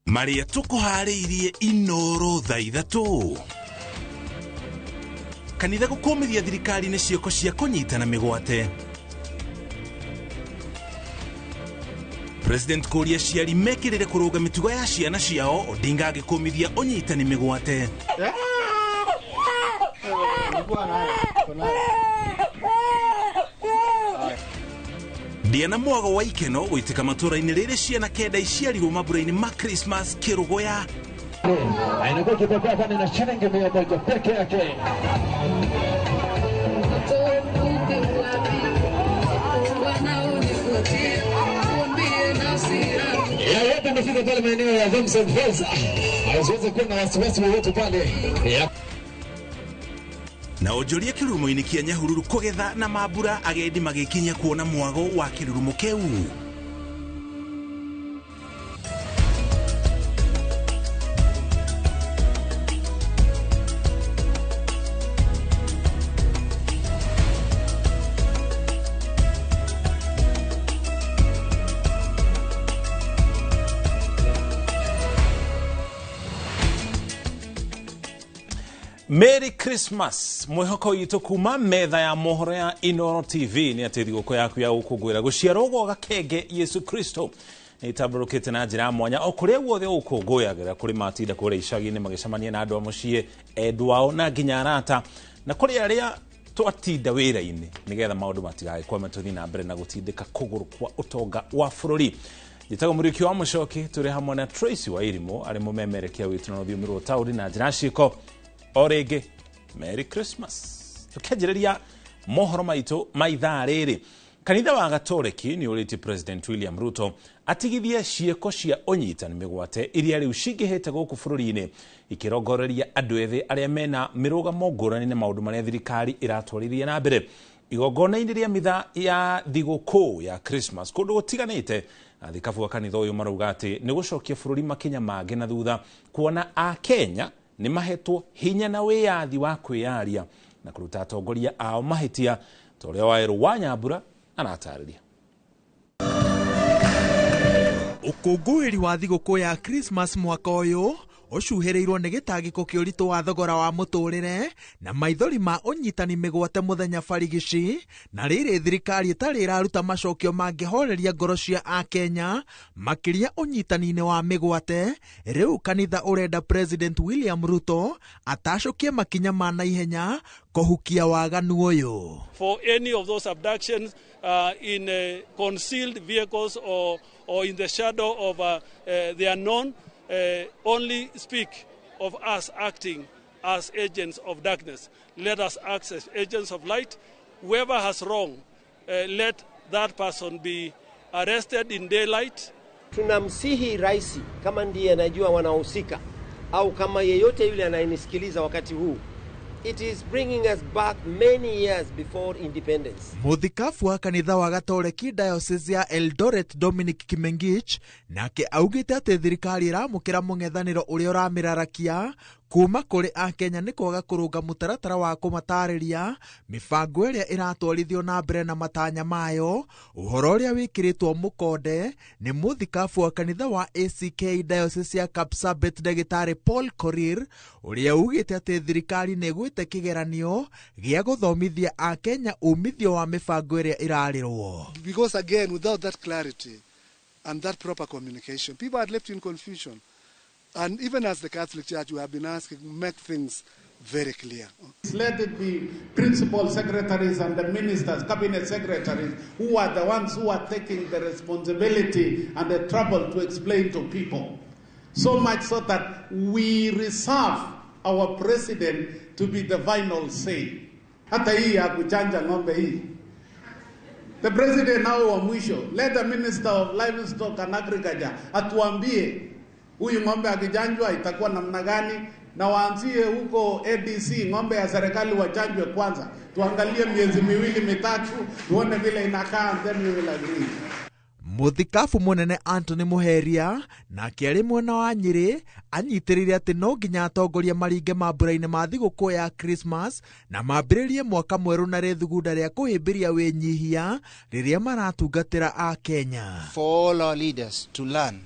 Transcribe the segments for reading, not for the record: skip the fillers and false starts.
Marĩa tũkũharĩirie Inoro thaa 3. Kanitha gũkũmithia thirikari nĩ ciĩko cia kũnyitana mĩgwate. President kũria aciari mekĩrĩre kũrũnga mĩtugo ya ciana ciao, Odinga agĩkũmithia ũnyitani mĩgwate. Ndiana mwago wa ikeno gũitĩka matũra-inĩ rĩrĩ ciana 9 iciarirwo mambura-inĩ ma Christmas Kĩrũgũya. Inakuwa ikipokea kwani na shilingi 100 peke yake. Yeyote amefika pale maeneo ya Thompson Falls asiweze kuwa na wasiwasi wowote pale. Na onjoria kĩrurumo-inĩ kĩa Nyahururu kũgetha na mambura agendi magĩkinya kuona mwago wa kĩrurumo kĩu. Merry Christmas mwĩhoko witũ kuma metha ya mohoro ya Inoro TV nĩ atĩ thigũkũ yaku ya gũkũngũĩra gũciarwo gwa gakenge Yesu Kristo nĩ ĩtambũrũkĩte na njĩra ya mwanya o kũrĩa guothe ũkũngũyagĩra kũrĩ matinda kũrĩa icagi-inĩ magĩcemania na andũ a mũciĩ endwa ao na nginya arata na kũrĩ arĩa twatinda wĩra-inĩ nĩgetha maũndũ matigagĩkwame tũthiĩ na mbere na gũtindĩka kũgũrũ kwa ũtonga wa bũrũri. Njĩtagwo Mũriũki wa Mũcoki tũrĩ hamwe na Tracy wa Irimũ arĩ mũmemerekia witũ na rũthiomi rwa ũtaũri na njĩra ciĩko. O rĩngĩ Merry Christmas. Tũkĩanjĩrĩria mohoro maitũ ma ithaa rĩrĩ, kanitha wa Gatoreki nĩ ũrĩtie President William Ruto atigithie ciĩko cia ũnyitani mĩgwate iria rĩu cingĩhĩte gũkũ bũrũri-inĩ ikĩrongoreria andũ ethĩ arĩa mena mĩrũgamo ngũrani na maũndũ marĩa thirikari ĩratwarithia na mbere. Igongona-inĩ rĩa mitha ya thigũkũ ya Christmas kũndũ gũtiganĩte, athikabu a kanitha ũyũ marauga atĩ nĩ gũcokia bũrũri makinya mangĩ na thutha kuona Akenya nĩ mahetwo hinya na wĩyathi wa kwĩyaria na kũruta atongoria ao mahĩtia ta ũrĩa Waerũ wa Nyambura aratarĩria. Ũkũngũĩri wa thigũkũ ya Christmas mwaka ũyũ ũcuhĩrĩirwo nĩ gĩtangĩko kĩa ũritũ wa thogora wa mũtũrĩre na maithori ma ũnyitani mĩgwate mũthenya barigici, na rĩrĩ thirikari ĩtarĩ ĩraruta macokio mangĩhoreria ngoro cia Akenya makĩria ũnyitani-inĩ wa mĩgwate. Rĩu kanitha ũrenda President William Ruto atacũkie makinya ma naihenya kũhukia waganu ũyũ. For any of those abductions in concealed vehicles or in the shadow of the unknown, only speak of us acting as agents of darkness. Let us act as agents of light. Whoever has wrong, let that person be arrested in daylight. Tunamsihi rais, kama ndiye anajua wanahusika au kama yeyote yule anayenisikiliza wakati huu, it is bringing us back many years before independence. Mũthikabu wa kanitha wa Gatoreki Diocese ya Eldoret Dominic Kimengich nake augĩte atĩ thirikari ĩramũkĩra mũng'ethanĩro ũrĩa ũramĩrarakia kuma kũrĩ Akenya nĩ kwaga kũrũnga mũtaratara wa kũmatarĩria mĩbango ĩrĩa ĩratwarithio na mbere na matanya mayo. Ũhoro ũrĩa wĩkĩrĩtwo mũkonde nĩ mũthikabu wa kanitha wa ACK Diocese ya Kapsabet Ndagĩtarĩ Paul Korir ũrĩa ugĩte atĩ thirikari nĩ ĩgwĩte kĩgeranio gĩa gũthomithia Akenya umithio wa mĩbango ĩrĩa ĩrarĩrwo. Because again, without that clarity and that proper communication, people are left in confusion. And even as the Catholic Church, we have been asking, make things very clear. Let it be principal secretaries and the ministers, cabinet secretaries, who are the ones who are taking the responsibility and the trouble to explain to people. So much so that we reserve our president to be the final say. Hata hii ya kuchanja ng'ombe hii. The president now wa mwisho, let the minister of livestock and agriculture atuambie huyu ng'ombe akichanjwa itakuwa namna gani, na waanzie huko ADC ng'ombe ya serikali wachanjwe kwanza, tuangalie miezi miwili mitatu tuone vile inakaa, and then we will agree. Mũthikabu mũnene Anthony Muheria nake arĩ mwena wa Nyĩrĩ anyitĩrĩire atĩ no nginya atongoria maringe mambura-inĩ ma thigũkũ ya Christmas na mambĩrĩrie mwaka mwerũ na rĩthugunda rĩa kũhĩmbĩria wĩnyihia rĩrĩa maratungatĩra Akenya. For all our leaders to learn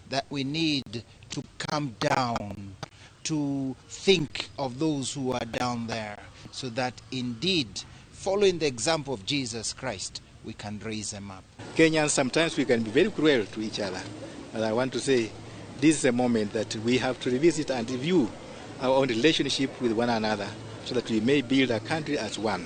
that we need to come down, to think of those who are down there, so that indeed, following the example of Jesus Christ, we can raise them up. Kenyans, sometimes we can be very cruel to each other. But I want to say this is a moment that we have to revisit and review our own relationship with one another so that we may build a country as one,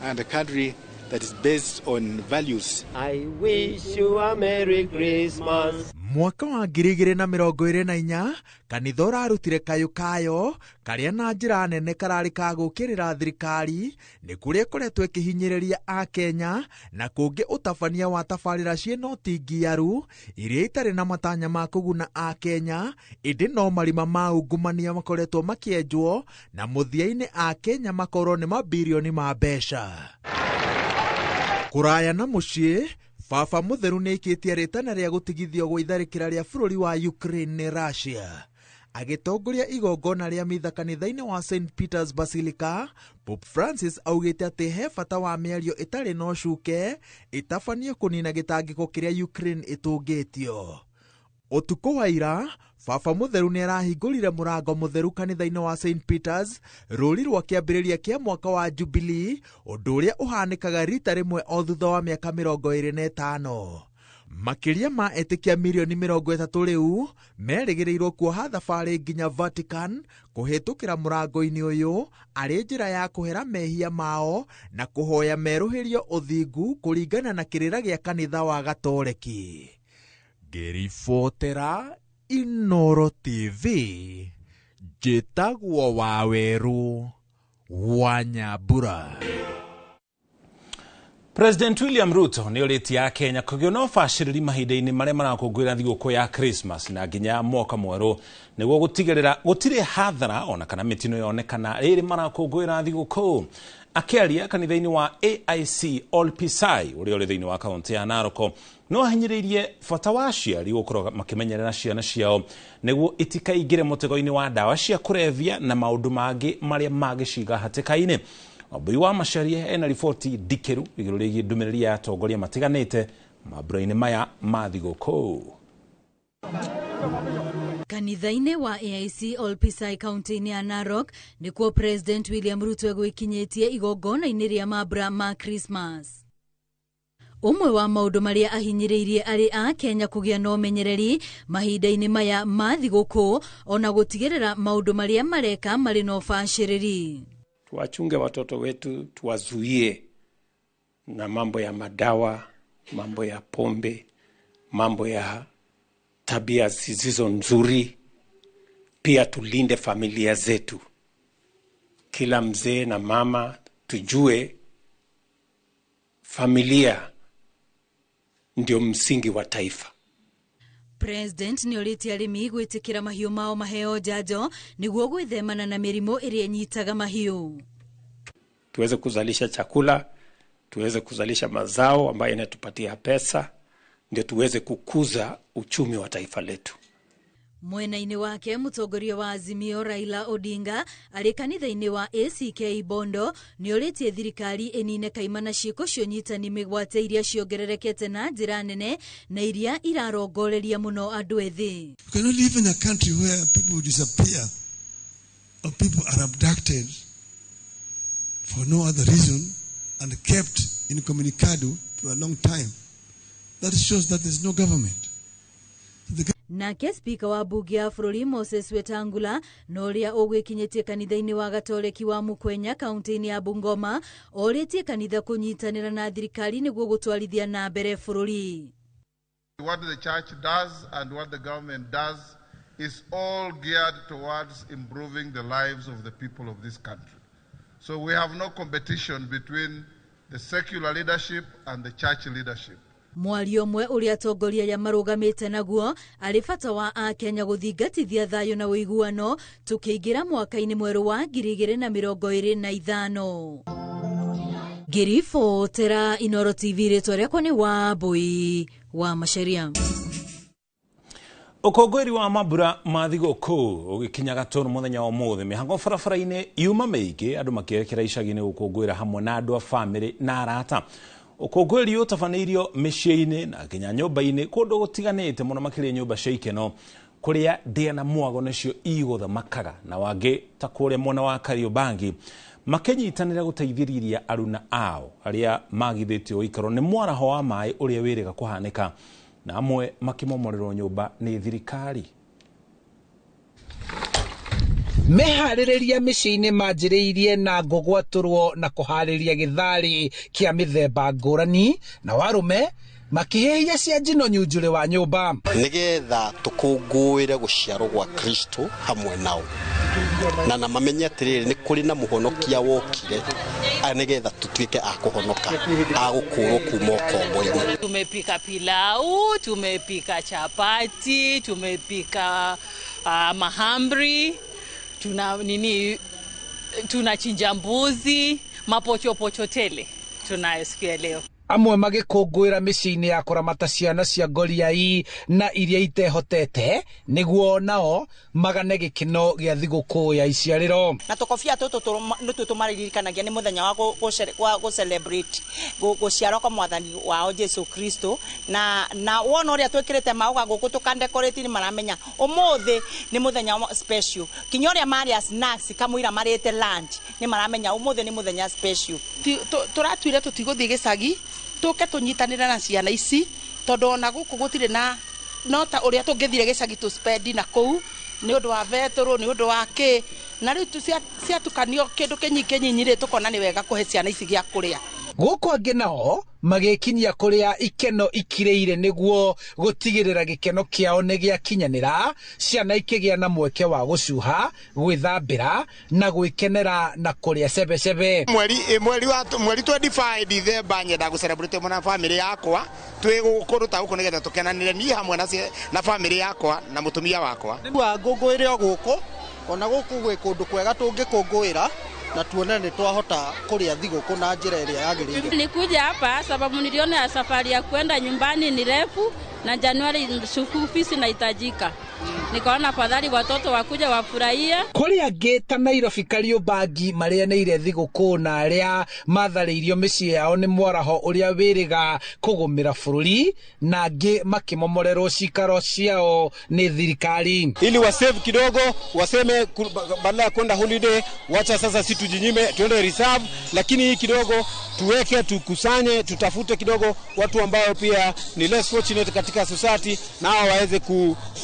and a country that is based on values. I wish you a Merry Christmas. Mwaka wa 2024 kanitha ũrarutire kayũ kayo karĩa na njĩra nene kararĩ ka gũũkĩrĩra thirikari nĩ kũrĩa ĩkoretwo ĩkĩhinyĩrĩria akenya na kũngĩ ũtabania wa tabarĩra ciĩ noti ngiaru iria itarĩ na matanya ma kũguna akenya, ĩndĩ no marima ma ungumania makoretwo makĩenjwo na mũthia-inĩ akenya makorwo nĩ mabirioni ma mbeca. Kũraya na mũciĩ, Baba Mũtheru nĩ aikĩtie rĩtana rĩa gũtigithio gwa itharĩkĩra rĩa bũrũri wa Ukraine nĩ Russia. Agĩtongoria igongona rĩa mitha kanitha-inĩ wa St Peter's Basilica, Pope Francis augĩte atĩ he bata wa mĩario ĩtarĩ na ũcuke ĩtabanio kũnina gĩtangĩko kĩrĩa Ukraine ĩtũngĩtio. Ũtukũ wa ira, Baba Mũtheru nĩ arahingũrire mũrango mũtheru kanitha-inĩ wa St Peters, rũri rwa kĩambĩrĩria kĩa mwaka wa Jubilee, ũndũ ũrĩa ũhanĩkaga rita rĩmwe o thutha wa mĩaka 25. Makĩria ma etĩkia mirioni 30 rĩu merĩgĩrĩirwo kuoha thabarĩ nginya Vatican kũhĩtũkĩra mũrango-inĩ ũyũ arĩ njĩra ya kũhera mehia mao na kũhoya merũhĩrio ũthingu kũringana na kĩrĩra gĩa kanitha wa Gatoreki. Ngĩribotera Inoro TV, njĩtagwo Waweru wa Nyambura. President William Ruto nĩ orĩtie Akenya kũgĩa na ũbacĩrĩri mahinda-inĩ marĩa marakũngũĩra thigũkũ ya Christmas na nginya mwaka mwerũ nĩguo gũtigĩrĩra gũtirĩ hathara ona kana mĩtino yonekana rĩrĩ marakũngũĩra thigũkũ. Akĩaria kanitha-inĩ wa AIC Olpisai ũrĩa ũrĩ thĩinĩ wa kaũntĩ ya Narok, no ahinyĩrĩirie bata wa aciari gũkorwo makĩmenyerera ciana ciao nĩguo itikaingĩre mũtego-inĩ wa ndawa cia kũrebia na maũndũ mangĩ marĩa mangĩciga hatĩka-inĩ. Wambui wa Macharia ena riboti ndikĩru igũrũ rĩgiĩ ndũmĩrĩri ya atongoria matiganĩte mambura-inĩ maya ma thigũkũ. Kanitha-inĩ wa AIC Olpisai kaunti-inĩ ya Narok nĩkuo President William Ruto egwĩkinyĩtie igongona-inĩ rĩa mambura ma Christmas. Ũmwe wa maũndũ marĩa ahinyĩrĩirie arĩ a Kenya kũgĩa na ũmenyereri mahinda-inĩ maya ma thigũkũ ona gũtigĩrĩra maũndũ marĩa mareka marĩ na ũbacĩrĩri. Tuwachunge watoto wetu, tuwazuie na mambo ya madawa, mambo ya pombe, mambo ya tabia zisizo nzuri. Pia tulinde familia zetu. Kila mzee na mama tujue familia ndio msingi wa taifa. President nĩ orĩtie arĩmi gwĩtĩkĩra mahiũ mao maheo njanjo nĩguo gwĩthemana na mĩrimũ ĩrĩa ĩnyitaga mahiũ. Tuweze kuzalisha chakula, tuweze kuzalisha mazao ambayo inatupatia pesa, ndio tuweze kukuza uchumi wa taifa letu. Mwena-inĩ wake mũtongoria wa Azimio Raila Odinga arĩ kanitha-inĩ wa ACK Bondo nĩ orĩtie thirikari ĩnine kaimana ciĩko cia ũnyitani mĩgwate iria ciongererekete na njĩra nene na iria irarongoreria mũno andũ ethĩ. You cannot live in a country where people disappear or people are abducted for no other reason and kept incommunicado for a long time. That shows that there's no government. Nake spika wa bunge ya bũrũri Moses Wetangula na ũrĩa ũgwĩkinyĩtie kanitha-inĩ wa Gatoreki wa Mukwenya kaunti-inĩ ya Bungoma orĩtie kanitha kũnyitanĩra na thirikari nĩguo gũtwarithia na mbere bũrũri. What the church does and what the government does is all geared towards improving the lives of the people of this country. So we have no competition between the secular leadership and the church leadership. Mwario ũmwe ũrĩa atongoria aya marũgamĩte naguo arĩ bata wa akenya gũthingatithia thayũ na ũiguano tũkĩingĩra mwaka-inĩ mwerũ wa 2025. Ngĩribotera Inoro TV, rĩtwa rĩakwa nĩ Wambui wa Macharia. Ũkũngũĩri wa mambura ma thigũkũ ũgĩkinya Gatũndũ mũthenya wa ũmũthĩ, mĩhango barabara-inĩ yuma mĩingĩ andũ makĩerekera icagi-inĩ gũkũngũĩra hamwe na andũ a bamĩrĩ na arata. Ũkũngũĩri ũtabanĩirio mĩciĩ-inĩ na nginya nyũmba-inĩ kũndũ gũtiganĩte mũno makĩria nyũmba cia ikeno. Kuria ndĩa na mwago nĩcio igũthamakaga na wangĩ ta kũrĩa mwena wa Kariobangi makĩnyitanĩra gũteithĩrĩria aruna ao arĩa magithĩtio ũikaro nĩ mwaraho wa maĩ ũrĩa wĩrĩga kũhanĩka na amwe makĩmomorerwo nyũmba nĩ thirikari. Meharĩrĩria mĩciĩ-inĩ manjĩrĩirie na ngũgwatũrwo na kũharĩria gĩtharĩ kĩa mĩthemba ngũrani na warũme makĩhĩhia cia njino nyunjurĩ wa nyũmba nĩgetha tũkũngũĩre gũciarwo gwa Kristo hamwe nao na mamenye atĩrĩrĩ nĩ kũrĩ na mũhonokia wokire nĩgetha tũtuĩke a kũhonoka a gũkũrwo kuma ũkombo-inĩ. Tumepika pilau, tumepika chapati, tumepika mahamri, tuna nini, tunachinja mbuzi, mapochopocho tele tunayo siku ya leo. Amwe magĩkũngũĩra mĩciĩ-inĩ ya kũramata ciana cia ngoriai na iria itehotete nĩguo nao magane gĩkeno gĩa thigũkũ ya iciarĩro. Na tũkobia tũtũ nĩtuo tũmaririkanagia nĩ mũthenya wa gũ celebrate gũciarwo kwa mwathani wao Jesu Kristo, na wona ũrĩa twĩkĩrĩte mauga gũkũ tũkandekorĩti nĩ maramenya ũmũthĩ nĩ mũthenya special. Kinya ũrĩa marĩa snacks kamũira marĩte lunch nĩ maramenya ũmũthĩ nĩ mũthenya special. Tũratuire tũtigũthiĩ gĩcagi tuke tunyitanira na ciana ici tondu ona guku gutire na no ta uria tungithire gicagi tu spend na kuu ni undu wa veturu ni undu wa ki na riu ciatukanio kindu kinyingi nyinyi ri tukona ni wega kuhe ciana ici gia kuria. Gũkũ angĩ nao magĩkinyia kũrĩa ikeno ikirĩire nĩguo gũtigĩrĩra gĩkeno kĩao nĩ gĩakinyanĩra, ciana ikĩgĩa na mweke wa gũcuha, gwĩthambĩra na gwĩkenera na kũrĩa cebecebe. Mweri 25 December nyenda gũ celebrate na family yakwa twĩ kũndũ ta gũkũ nĩgetha tũkenanĩre niĩ hamwe na family yakwa na mũtumia wakwa. Nĩguo ngũngũĩre o gũkũ ona gũkũ gwĩ kũndũ kwega tũngĩkũngũĩra na tuone nĩ twahota kũrĩa thigũkũ na njĩra ĩrĩa yagĩrĩire. Nilikuja hapa sababu niliona safari ya kwenda nyumbani ni refu na Januari school fees inahitajika. Nikaona afadhali watoto wakuja wafurahie. Kũrĩ angĩ ta Nairobi Kariobangi marĩanĩire thigũkũ na arĩa matharĩirio mĩciĩ yao nĩ mwaraho ũrĩa wĩrĩga kũgũmĩra bũrũri na angĩ makĩmomorerwo cikaro ciao nĩ thirikari. Ili wasave kidogo waseme badala ya kwenda holiday wacha sasa si tujinyime tuende reserve, lakini hii kidogo tuweke tukusanye tutafute kidogo watu ambao pia ni less fortunate katika society na hao waweze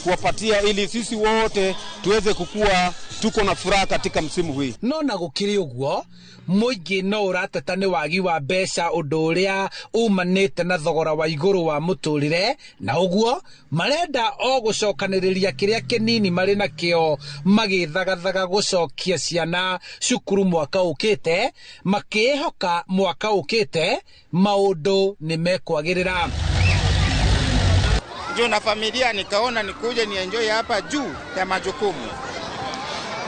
kuwapatia ili sisi wote tuweze kukua tuko na furaha katika msimu huu. No na gũkĩrĩ ũguo mũingĩ no ũrateta nĩ wagi wa mbeca ũndũ ũrĩa umanĩte na thogora wa igũrũ wa mũtũrĩre, na ũguo marenda o gũcokanĩrĩria kĩrĩa kĩnini marĩ nakĩo magĩthagathaga gũcokia ciana cukuru mwaka ũkĩte, makĩĩhoka mwaka ũkĩte maũndũ nĩ mekwagĩrĩra. Juu na familia nikaona nikuje ni enjoy hapa juu ya majukumu.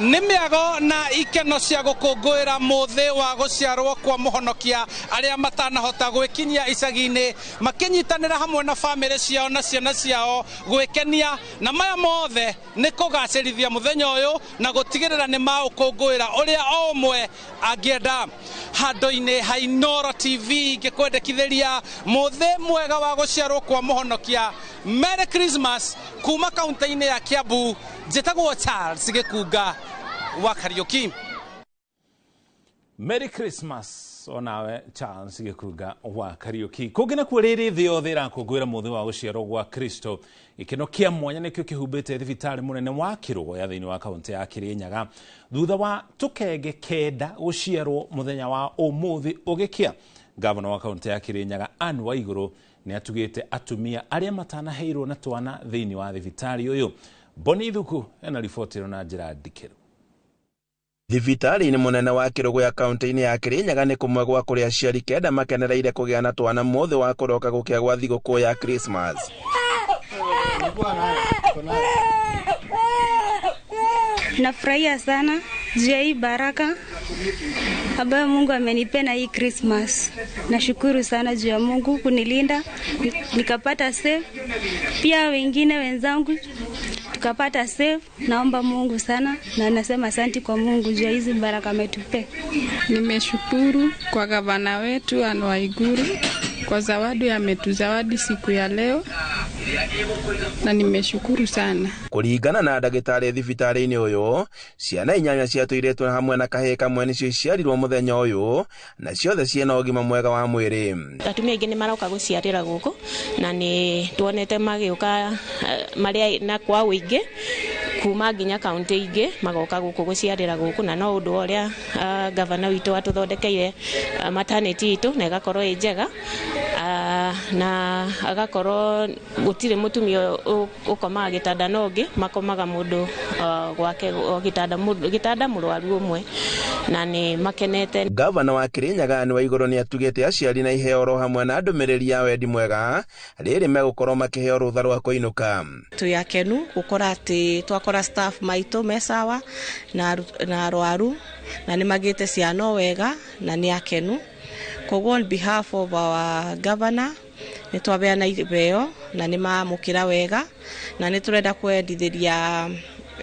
Nĩ mĩago na ikeno cia gũkũngũĩra mũthĩ wa gũciarwo kwa mũhonokia arĩa matanahota gwĩkinyia icagi-inĩ makĩnyitanĩra hamwe na bamĩrĩ ciao na ciana ciao gwĩkenia, na maya mothe nĩ kũgacĩrithia mũthenya ũyũ na gũtigĩrĩra nĩ maũkũngũĩra ũrĩa o ũmwe angĩenda. Handũ-inĩ ha Inooro TV ngĩkwendekithĩria mũthĩ mwega wa gũciarwo kwa mũhonokia. Merry Christmas kuma kaunti-inĩ ya Kiambu. Njĩtagwo Charles Gĩkunga wa Kariuki. Merry Christmas onawe Charles Gĩkunga wa Kariuki. Kũngĩ nakuo rĩrĩ thĩ yothe ĩrakũngũĩra mũthĩ wa gũciarwo gwa Kristo, gĩkeno kĩa mwanya nĩkĩo kĩhumbĩte thibitarĩ mũnene wa Kĩrũgũya thĩinĩ wa kaunti ya Kĩrĩnyaga thutha wa tũkenge kenda gũciarwo mũthenya wa ũmũthĩ ũgĩkĩa. Gavana wa kaunti ya Kĩrĩnyaga Anne Waigũrũ nĩ atugĩte atumia arĩa matanaheirwo na twana thĩinĩ wa thibitarĩ ũyũ. Boni Ithuku ena riboti ĩno na njĩra ndikĩru. Thibitarĩ-inĩ mũnene wa Kĩrũgũya kaunti-inĩ ya Kĩrĩnyaga nĩ kũmwe gwa kũrĩa aciari kenda makenereire kũgĩa na twana mũthĩ wa kũroka gũkĩa gwa thigũkũ ya Christmas. Nafurahia sana juu ya hii baraka ambayo Mungu amenipea na hii Christmas. Nashukuru sana juu ya Mungu kunilinda nikapata safe, pia wengine wenzangu tukapata safe. Naomba Mungu sana na nasema asanti kwa Mungu juu ya hizi baraka ametupea. Nimeshukuru kwa gavana wetu Anne Waiguru kwa zawadi ametuzawadi siku ya leo. na nimeshukuru sana. Kũringana na ndagĩtarĩ thibitarĩ-inĩ ũyũ, ciana 8 cia tũirĩtu hamwe na kahĩĩ kamwe nĩcio iciarirwo mũthenya ũyũ, na ciothe ciĩna ũgima mwega wa mwĩrĩ. Atumia aingĩ nĩ maroka gũciarĩra gũkũ na nĩ tuonete magĩũka marĩa na kwa ũingĩ kuma nginya kaunti ingĩ magoka gũkũ gũciarĩra gũkũ, na no ũndũ ũrĩa gavana witũ atũthondekeire maternity itũ na ĩgakorwo ĩ njega, na agakorwo gũtirĩ mũtumia ũkomaga gĩtanda na ũngĩ, makomaga mũndũ gwake gĩtanda mũrwaru ũmwe, na nĩ makenete. Gavana wa Kirinyaga wa Igũrũ nĩ atugĩte aciari na iheo oro hamwe na ndũmĩrĩri ya wendi mwega rĩrĩ megũkorwo makĩheo rũtha rwa kũinũka. Twĩ akenu gũkora atĩ twakora staff maitũ me sawa na arwaru na nĩ magĩte ciana wega na nĩ akenu. Koguo on behalf of our governor nĩ twabeana iheo na nĩ mamũkĩra wega, na nĩ tũrenda kwendithĩria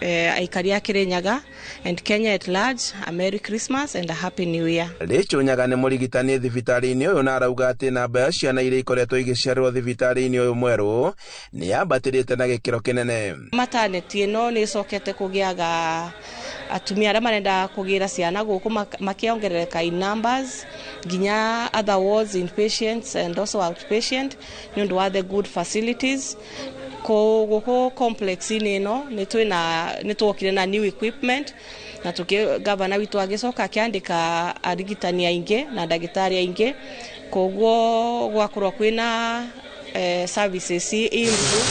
aikari a Kirinyaga and Kenya at large a Merry Christmas and a Happy New Year. Rachel Nyaga nĩ mũrigitani thibitarĩ-inĩ ũyũ na arauga atĩ namba ya ciana iria ikoretwo igĩciarĩrwo thibitarĩ-inĩ ũyũ mwerũ nĩ yambatĩrĩte na gĩkĩro kĩnene. Maternity ĩno nĩ ĩcokete kũgĩaga atumia arĩa marenda kũgĩra ciana gũkũ makĩongerereka in numbers nginya other wards, inpatients and also outpatient nĩ ũndũ wa the good facilities. Ko gũkũ complex-inĩ ĩno nĩ tuokire na new equipment, na gavana witũ agĩcoka akĩandĩka arigitani aingĩ na ndagĩtarĩ aingĩ, koguo gwakorwo kwĩna services improve.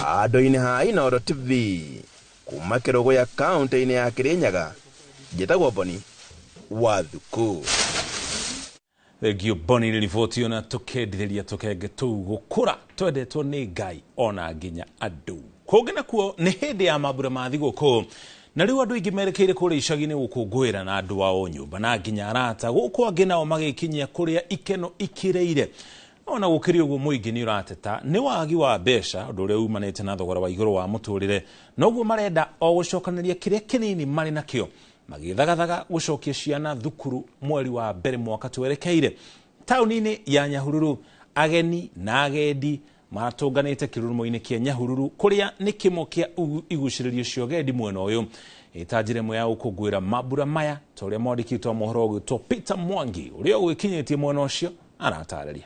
Andũ-inĩ ha Inooro TV kuma Kĩrũgũya kaũntĩ-inĩ ya Kirinyaga, njĩtagwo Boni wa Thuku. Thengio Boni nĩ riboti ona tũkendithĩria tũkenge tũu gũkũra twendetwo nĩ Ngai ona nginya andũ. Kũngĩ nakuo nĩ hĩndĩ ya mambura ma thigũkũ, na rĩu andũ aingĩ merekeire kũrĩa icagi-inĩ gũkũngũĩra na andũ ao nyũmba na nginya arata, gũkũ angĩ nao magĩkinyia kũrĩa ikeno ikĩrĩire. Ona gũkĩrĩ ũguo mũingĩ nĩ ũrateta nĩ wagi wa mbeca, ũndũ ũrĩa umanĩte na thogora wa igũrũ wa mũtũrĩre, noguo marenda o gũcokanĩria kĩrĩa kĩnini marĩ nakĩo magĩthagathaga gũcokia ciana thukuru mweri wa mbere mwaka twerekeire. Taũni-inĩ ya Nyahururu ageni na agendi maratũnganĩte kĩrurumo-inĩ kĩa Nyahururu kũrĩa nĩ kĩmo kĩa igucĩrĩrio cia ũgendi mwena ũyũ. Ĩta njĩra ĩmwe ya gũkũngũĩra mambura maya ta ũrĩa mwandĩki witũ wa mohoro ũgwĩtwo Peter Mwangi ũrĩa ũgwĩkinyĩtie mwena ũcio aratarĩria.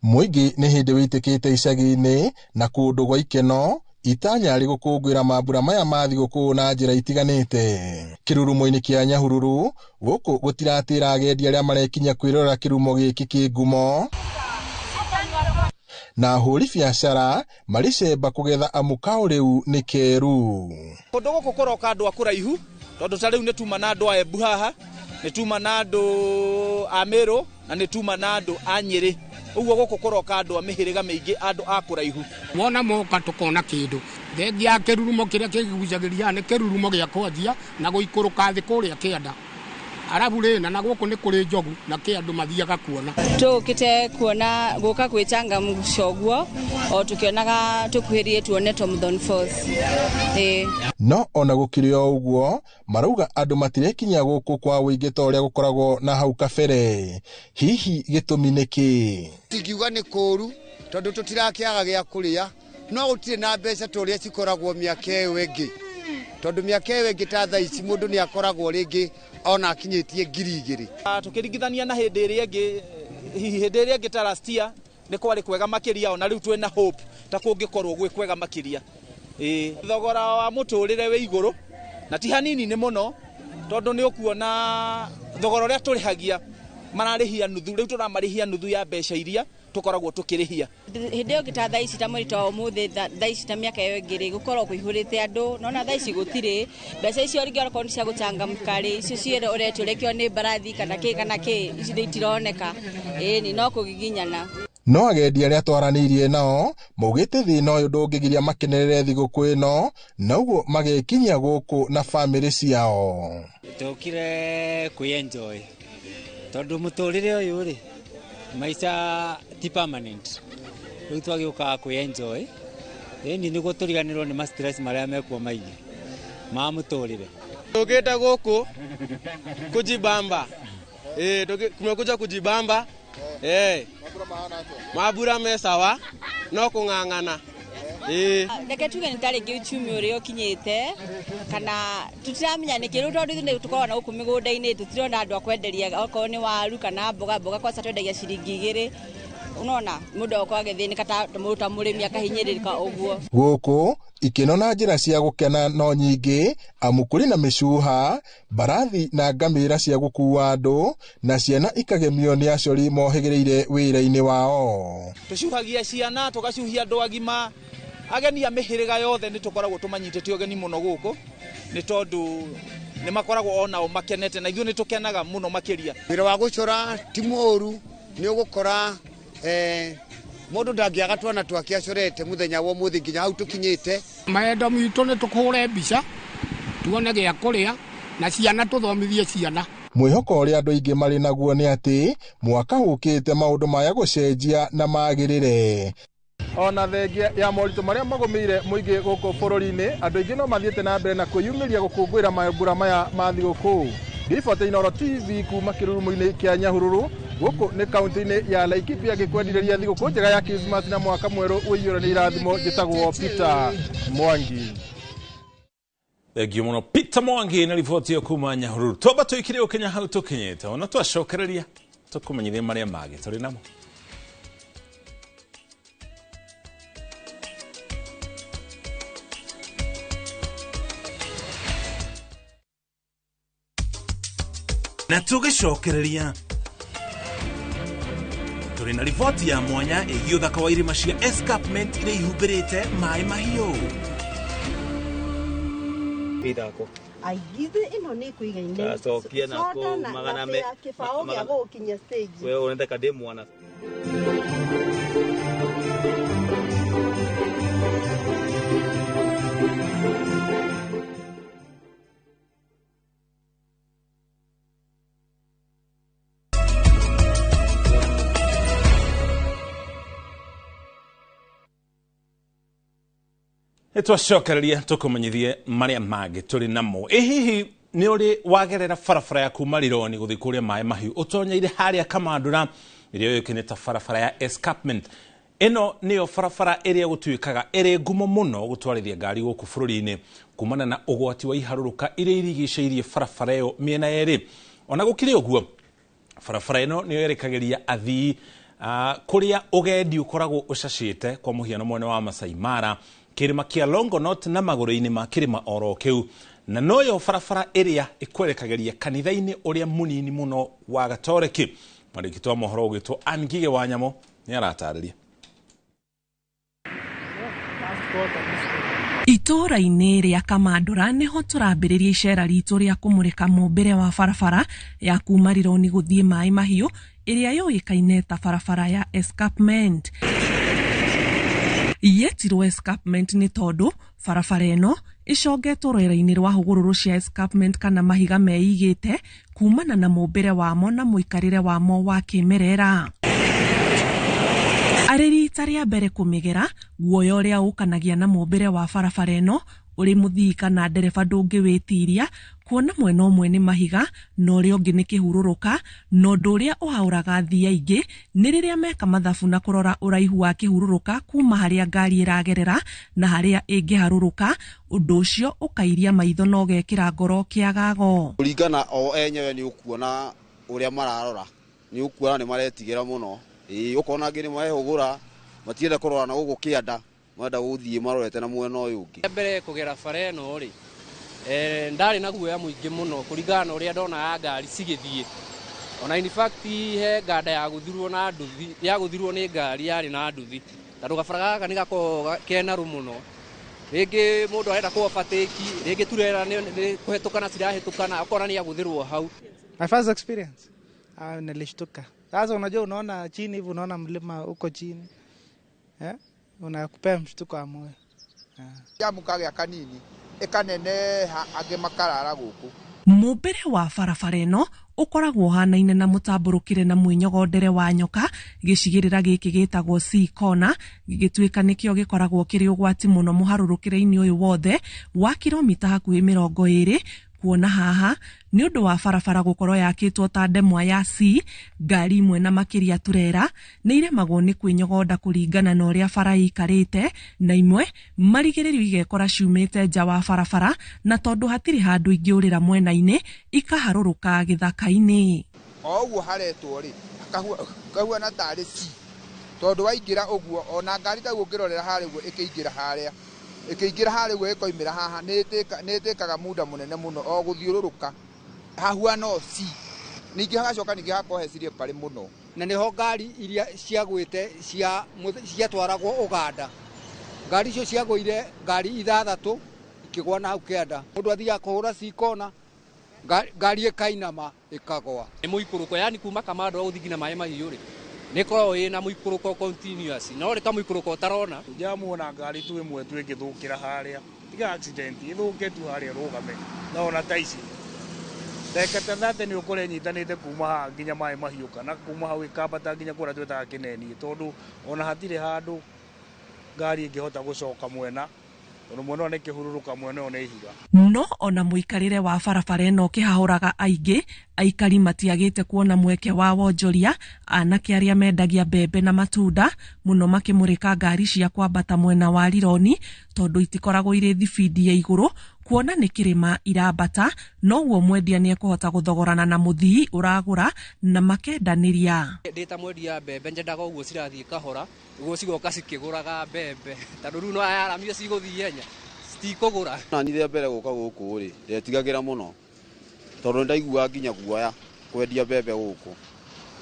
Mũingĩ nĩ hĩndĩ wĩtĩkĩte icagi-inĩ na kũndũ gwa ikeno itanya rĩ gũkũngũĩra mambura maya ma thigũkũ na njĩra itiganĩte. Kĩrurumo-inĩ kĩa Nyahururu gũkũ gũtiratĩra agendi arĩa marekinya kwĩrorera kĩrumo gĩkĩ kĩ ngumo, na ahũri biacara marĩ cemba kũgetha amu kao rĩu nĩ keru. Kũndũ gũkũ kũroka andũ a kũraihu, tondũ ta rĩu nĩ tuma na andũ a Embu haha, nĩ tuma na andũ a Meru, na nĩ tuma na andũ a Nyĩrĩ. Ũguo gũkũ kũroka andũ a mĩhĩrĩga mĩingĩ, andũ a kũraihu. Wona moka tũkona kĩndũ thengia ya kĩrurumo kĩrĩa kĩgucagĩrĩria nĩ kĩrurumo gĩa kwanjia na gũikũrũka thĩ kũrĩa kĩanda, arabu rĩ na gũkũ nĩ kũrĩ njogu na kĩ andũ mathiaga kuona. Tũkĩte kuona gũka gwĩchangamsha ũguo o tũkĩonaga tũkuhĩrĩrie tuone Thomson Falls. No ona gũkĩrĩ o ũguo marauga andũ matirekinyia gũkũ kwa ũingĩ ta ũrĩa gũkoragwo na hau kabere. Hihi gĩtũmi nĩ kĩ? Tingiuga nĩ kũũru tondũ tũtirakĩaga gĩa kũrĩa, no gũtirĩ na mbeca ta ũrĩa cikoragwo mĩaka ĩyo ĩngĩ, tondũ mĩaka ĩyo ĩngĩ ta thaa ici mũndũ nĩ akoragwo rĩngĩ ona akinyĩtie 2,000. Tũkĩringithania na hĩndĩ ĩrĩa ĩngĩ, hihi hĩndĩ ĩrĩa ĩngĩ ta last year nĩ kwarĩ kwega makĩria, ona rĩu twĩna hope ta kũngĩkorwo gwĩ kwega makĩria. Thogora wa mũtũrĩre wĩ igũrũ na ti hanini nĩ mũno, tondũ nĩ ũkuona thogora ũrĩa tũrĩhagia mararĩhia nuthu, rĩu tũramarĩhia nuthu ya mbeca iria tũkoragwo tũkĩrĩhia. Hĩndĩ ĩyo ĩngĩ ta thaa ici ta mweri ta ũmũthĩ, thaa ici ta mĩaka ĩyo ĩngĩ rĩ, gũkorwo kũihũrĩte andũ, nona thaa ici gũtirĩ mbeca icio rĩngĩ onakorwo nĩ cia gũchangamka rĩ, icio ciĩ ũretio ũrekio nĩ mbarathi kana kĩ kana kĩ, ici nĩ itironeka. Ĩni no kũgiginyana. No agendi arĩa twaranĩirie nao maugĩte thĩna ũyũ ndũngĩgiria makenerere thigũkũ ĩno, na ũguo magekinyia gũkũ na bamĩrĩ ciao. Tũkire kwĩ-enjoy tondũ mũtũrĩre ũyũ rĩ, maica ti permanent, rĩu twagĩũkaga kwĩ-enjoy ĩni nĩguo tũriganĩrwo nĩ ma stress marĩa mekuo maingĩ ma mũtũrĩre. Tũkĩte gũkũ kũjibamba Tumekuja kujibamba. Mabura me sawa no kung'ang'ana. Reke tuge nĩ ta rĩngĩ uchumi ũrĩa ũkinyĩte kana tũtiramenya nĩkĩ rĩu tondũ ithuĩ tũkoragwo na gũkũ mĩgũnda-inĩ tũtirona andũ a kwenderia okorwo nĩ waru kana mboga mboga kwaca twendagia ciringi 2 unaona mũndũ akorwo agĩthĩnĩka ta mũndũ ta mũrĩmi akahinyĩrĩrĩka ũguo. Gũkũ ikeno na njĩra cia gũkena no nyingĩ amu kũrĩ na mĩcuha, mbarathi na ngamĩra cia gũkuua andũ na ciana ikagemio nĩ acori mohĩgĩrĩire wĩra-inĩ wao. Tũcuhagia ciana tũgacuhia andũ agima ageni a mĩhĩrĩga yothe nĩ tũkoragwo tũmanyitĩte ũgeni mũno gũkũ nĩ tondũ nĩ makoragwo onao makenete na ithuĩ nĩ tũkenaga mũno makĩria. Wĩra wa gũcora ti mũũru, nĩ ũgũkora mũndũ ndangĩaga twana twake acorete mũthenya wa ũmũthĩ nginya hau tũkinyĩte. Maendo mitũ nĩ tũkũre mbica tuone gĩa kũrĩa na ciana tũthomithie ciana. Mwĩhoko ũrĩa andũ aingĩ marĩ naguo nĩ atĩ mwaka ũkĩte maũndũ maya gũcenjia na magĩrĩre. Ona thengia ya moritũ marĩa magũmĩire mũingĩ gũkũ bũrũri-inĩ, andũ aingĩ no mathiĩte na mbere na kwĩyumĩria gũkũngũĩra mambura maya ma thigũkũ. Ngĩriboti Inooro TV kuma kĩrurumo-inĩ kĩa Nyahururu gũkũ nĩ kaunti-inĩ ya Laikipia ngĩkwendirĩria thigũkũ njega ya Krismasi na mwaka mwerũ ũiyũre nĩ irathimo. Njĩtagwo Peter Mwangi. Thengiũ mũno Peter Mwangi na riboti ĩyo kuma Nyahururu. Twamba tũikire ũkinya hau tũkinyĩte ona twacokereria tũkũmenyithie marĩa mangĩ tũrĩ namo. Na tũgĩcokereria tũrĩ na riboti ya mwanya ĩgiĩ ũthaka wa irĩma cia escarpment iria ihumbĩrĩte maĩ mahiũ. Ithako. Aigithe ĩno nĩ ĩkũigaine. Acokia na kũu magana me kĩbaũ gĩa gũgũkinyia stage. Wewe ũrenda ndĩ mwana. Twacokereria tũkũmenyithie marĩa mangĩ tũrĩ namo. Ĩ hihi nĩ ũrĩ wagerera barabara ya kuma Rironi gũthiĩ kũrĩa maĩ mahiũ ũtonyeire harĩa Kamandũra ĩrĩa yũĩkaine ta barabara ya escarpment? Ĩno nĩyo barabara ĩrĩa gũtuĩkaga ĩrĩ ngumo mũno gũtwarithia ngari gũkũ bũrũri-inĩ kumana na ũgwati wa iharũrũka iria irigicĩirie barabara ĩyo mĩena yerĩ. Ona gũkĩrĩ ũguo, barabara ĩno nĩyo yerekagĩria athii kũrĩa ũgendi ũkoragwo ũcacĩte, kwa mũhiano mwena wa Masai Mara, kĩrĩma kĩa Longonot na magũrũ-inĩ ma kĩrĩma oro kĩu, na noyo barabara ĩrĩa ĩkwerekagĩria kanitha-inĩ ũrĩa mũnini mũno wa Gatoreki. Mwandĩki wa mohoro ũgwĩtwo Ann Ngige wa Nyamũ nĩ aratarĩria. Itũũra-inĩ rĩa Kamandũra nĩho tũrambĩrĩria icera ritũ rĩa kũmũrĩka mũmbĩre wa barabara ya kuma Rironi gũthiĩ Maĩ Mahiũ ĩrĩa yũĩkaine ta barabara ya escarpment. Yetirwo escarpment nĩ tondũ barabara ĩno ĩcongetwo rwere-inĩ rwa hũgũrũrũ cia escarpment kana mahiga meigĩte kumana na mũmbĩre wamo na mũikarĩre wamo wa kĩmerera. Arĩ rita rĩa mbere kũmĩgera, guoya ũrĩa ũkanagia na mũmbĩre wa barabara ĩno ũrĩ mũthii kana ndereba ndũngĩwĩtiria, kuona mwena ũmwe nĩ mahiga na ũrĩa ũngĩ nĩ kĩhurũrũka, na ũndũ ũrĩa ũhaũraga athii aingĩ nĩ rĩrĩa meka mathabu na kũrora ũraihu wa kĩhurũrũka kuma harĩa ngari ĩragerera na harĩa ĩngĩharũrũka, ũndũ ũcio ũkairia maitho na ũgekĩra ngoro kĩagago. Kũringana o enyewe nĩ ũkuona ũrĩa mararora, nĩ ũkuona nĩ maretigĩra mũno. Ũkona angĩ nĩ marehũgũra, matienda kũrora na gũkũ kĩanda, marenda gũthiĩ marorete na mwena ũyũ ũngĩ. Mbere kũgera bara ĩno rĩ, ndarĩ na guoya mũingĩ mũno kũringana na ũrĩa ndonaga ngari cigĩthiĩ. Ona in fact he nganda ya gũthirwo na nduthi, ya gũthirwo nĩ ngari yarĩ na nduthi, tondũ gabara gaka nĩ gakoragwo kena rũ mũno. Rĩngĩ mũndũ arenda kũ overtake, rĩngĩ turera nĩ kũhetũkana cirahĩtũkana, ũkona nĩ agũthĩrwo hau. My first experience, nilishtuka. Sasa unajua unaona chini hivi, unaona mlima huko chini. Unakupea mshtuko wa moyo. Jamu kagĩa kanini ĩkaneneha angĩ makarara gũkũ. Mũmbĩre wa barabara ĩno ũkoragwo ũhanaine na mũtambũrũkĩre na mwĩnyogondere wa nyoka. Gĩcigĩrĩra gĩkĩ gĩtagwo C corner gĩgĩtuĩka nĩkĩo gĩkoragwo kĩrĩ ũgwati mũno mũharũrũkĩre-inĩ ũyũ wothe wa kilomita hakuhĩ 20 Kuona haha nĩ ũndũ wa barabara gũkorwo yakĩtwo ta ndemwa ya C, ngari imwe na makĩria turera nĩ iremagwo nĩ kwĩnyogonda kũringana na ũrĩa bara ĩikarĩte, na imwe marigĩrĩrio igekora ciumĩte nja wa barabara, na tondũ hatirĩ handũ ingĩũrĩra mwena-inĩ ikaharũrũka gĩthaka-inĩ. O ũguo haretwo rĩ, kahuana tarĩ C, tondũ waingĩra ũguo ona ngari ta ũngĩrorera harĩa ũguo ĩkĩingĩra harĩa ĩkĩingĩra harĩa ũguo ĩkoimĩra haha nĩ ĩtĩkaga muda mũnene mũno o gũthiũrũrũka hahuana o C. Ningĩ hagacoka ningĩ hagakorwo he slippery mũno. Na nĩho ngari iria ciagwĩte ciatwaragwo Ũganda. Ngari icio ciagũire ngari 6 ikĩgwa na hau kĩanda. Mũndũ athiaga kũhũra cikona, ngari ĩkainama ĩkagwa. Nĩ mũikũrũko, yani kuma Kamando gũthiĩ nginya Maĩ Mahiũ rĩ, nĩ ĩkoragwo ĩna mũikũrũko continuous, no rĩ kamũikũrũko ũtarona. Njamuona ngari tu ĩmwe tu ĩngĩthũkĩra harĩa, tiga accident ĩthũke tu harĩa ĩrũgame, na ona ta ici ndagĩka ta 30 nĩ ũkũrĩa ĩnyitanĩte kuma haha nginya Maĩ Mahiũ, kana kuma hau ĩkambata nginya kũrĩa twĩtaga Kĩneni, tondũ ona hatirĩ handũ ngari ĩngĩhota gũcoka mwena, tondũ mwena ũyũ nĩ kĩhurũrũka, mwena ũyũ nĩ ihiga. No ona mũikarĩre wa barabara ĩno ũkĩhahũraga aingĩ, aikari matiagĩte kuona mweke wa wonjoria. Anake arĩa mendagia mbembe na matunda mũno makĩmũrĩka ngari cia kwambata mwena wa Rironi, tondũ itikoragwo irĩ thibindi ya igũrũ, kuona nĩ kĩrĩma irambata, noguo mwendia nĩekũhota gũthogorana na mũthii ũragũra na makendanĩria. Ndĩ ta mwendia mbembe nyendaga ũguo cirathiĩ kahora, nĩguo cigoka cikĩgũraga mbembe, tondũ rĩu no ayaramio cigũthiĩ ihenya, citikũgũra. Na niĩ rĩa mbere gũka gũkũ rĩ, ndetigagĩra mũno, tondũ nĩndaiguaga nginya guoya kwendia mbembe gũkũ,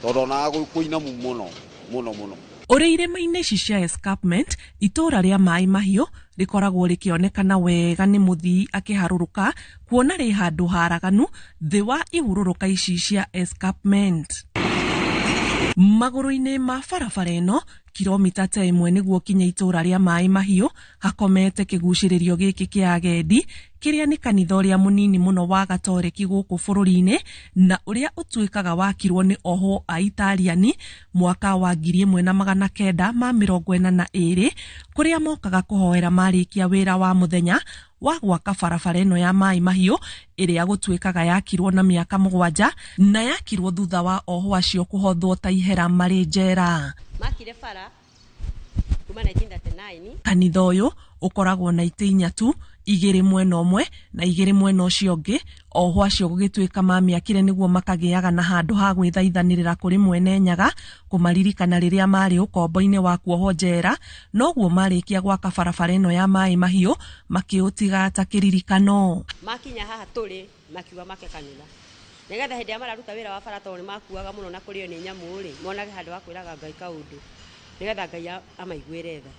tondũ onaga kũinamu mũno mũno mũno. Ũrĩ irĩma-inĩ ici cia escarpment, itũũra rĩa Maĩ Mahiũ rĩkoragwo rĩkĩonekana wega nĩ mũthii akĩharũrũka, kuona rĩ handũ haraganu thĩ wa ihurũrũka ici cia escarpment. Magũrũ-inĩ ma barabara ĩno, kilomita ta 1 nĩguo kinye itũũra rĩa Maĩ Mahiũ, hakomete kĩgucĩrĩrio gĩkĩ kĩa agendi, kĩrĩa nĩ kanitha ũrĩa mũnini mũno wa Gatoreki gũkũ bũrũri-inĩ, na ũrĩa ũtuĩkaga wakirwo nĩ ohwo a Italiani mwaka wa 1942, kũrĩa mokaga kũhoera marĩkia wĩra wa mũthenya wa gwaka barabara ĩno ya Maĩ Mahiũ, ĩrĩa gũtuĩkaga yakirwo na mĩaka 7 na yakirwo thutha wa ohwo acio kũhothwo ta ihera marĩ njera. Makire bara kuma 1939. Kanitha ũyũ ũkoragwo na itĩ 4 tu, 2 mwena ũmwe na 2 mwena ũcio ũngĩ. Ohwo acio gũgĩtuĩka mamĩakire nĩguo makagĩaga na handũ ha gwĩthaithanĩrĩra kũrĩ mwene Nyaga, kũmaririkana rĩrĩa marĩ ũkombo-inĩ wa kuohwo njera, noguo marĩkia gwaka barabara ĩno ya Maĩ Mahiũ makĩũtiga ta kĩririkano. Makinya haha tũrĩ makiuga make kanitha, nĩgetha hĩndĩ ĩrĩa mararuta wĩra wa bara, tondũ nĩmakuaga mũno na kũrĩo nĩ nyamũ rĩ, monage handũ ha kwĩraga Ngai kaũndũ, nĩgetha Ngai amaiguĩre tha,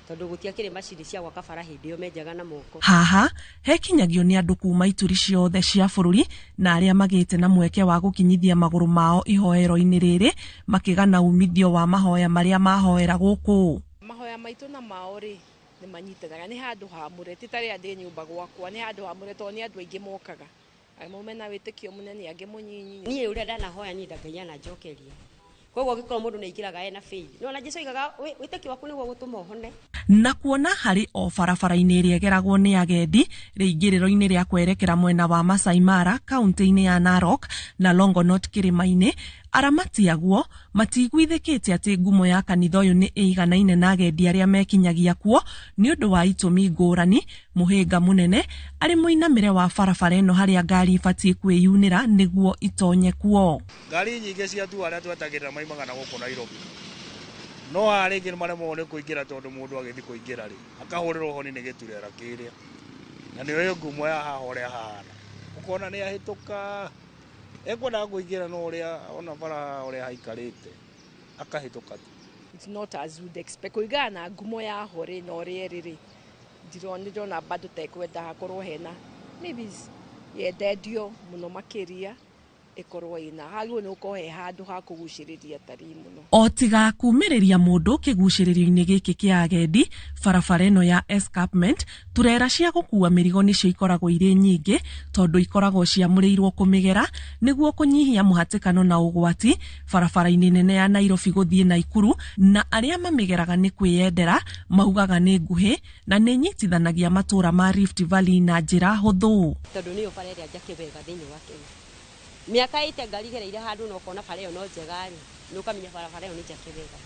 tondũ gũtiakĩrĩ macini cia gwaka bara hĩndĩ ĩyo menjaga na moko. Haha hekinyagio nĩ andũ kuma ituri ciothe cia bũrũri, na arĩa magĩte na mweke wa gũkinyithia magũrũ mao ihoero-inĩ rĩrĩ, makĩgana umithio wa mahoya marĩa mahoera gũkũ. Mahoya maitũ na mao rĩ nĩ manyitanaga, nĩ handũ hamũre, ti ta rĩrĩa ndĩ nyũmba gwakwa, nĩ handũ hamũre tondũ nĩ andũ aingĩ mokaga, amwe mena wĩtĩkio mũnene, angĩ mũnyinyi. Niĩ ũrĩa ndanahoya niĩ Ngai ananjokeria, koguo angĩkorwo mũndũ nĩaingĩraga ena faith, no na Jesũ oigaga wĩtĩkio waku nĩguo gũtũma ũhone. Na kuona harĩ o barabara-inĩ ĩrĩa ĩgeragwo nĩ agendi rĩingĩrĩro-inĩ rĩa kwerekera mwena wa Masai Mara kaunti-inĩ ya Narok na Longonot kĩrĩma-inĩ, aramati aguo matiguithĩkĩte atĩ ngumo ya kanitha ũyũ nĩ ĩiganaine na agendi arĩa mekinyagia kuo nĩ ũndũ wa itũmi ngũrani. Mũhĩnga mũnene arĩ mũinamĩre wa barabara ĩno harĩa ngari ibatiĩ kwĩyunĩra nĩguo itonye kuo. Ngari nyingĩ cia tu arĩa twetagĩrĩra maimaga na gũkũ Nairobi, no haha rĩngĩ nĩmaremagwo nĩ kũingĩra, tondũ mũndũ agĩthiĩ kũingĩra rĩ akahũrĩrwo honi nĩ gĩturera kĩrĩa, na nĩyo ngumo ya haha ũrĩa hahana, ũkona nĩ ahĩtũka ekwendaga kũingĩra, no ũrĩa ona bara ũrĩa haikarĩte akahĩtũka tu. It's not as you'd expect. Kũringana na ngumo ya ho rĩ na ũrĩa ĩrĩ rĩ, ndĩrona bado ta ĩkwenda hakorwo hena maybe yendendio mũno makĩria, Ĩkorwo ĩna hagĩrĩirwo nĩ gũkorwo he handũ ha kũgucĩrĩria atarii mũno. O tiga kumĩrĩria mũndũ kĩgucĩrĩrio-inĩ gĩkĩ kĩa agendi, barabara ĩno ya escarpment, turera cia gũkua mĩrigo nĩcio ikoragwo irĩ nyingĩ tondũ ikoragwo ciamũrĩirwo kũmĩgera nĩguo kũnyihia mũhatĩkano na ũgwati barabara-inĩ nene ya Nairobi gũthiĩ Naikuru, na arĩa mamĩgeraga nĩ kwĩyendera maugaga nĩ nguhĩ na nĩ nyitithanagia matũra ma Rift Valley na njĩra hũthũ. Tondũ nĩyo bara ĩrĩa njake wega thĩinĩ wa Kenya. Mĩaka ĩte ngari igereire handũ na ũkona bara ĩyo no njega rĩ, nĩ ũkamenya barabara ĩyo nĩ njake wega.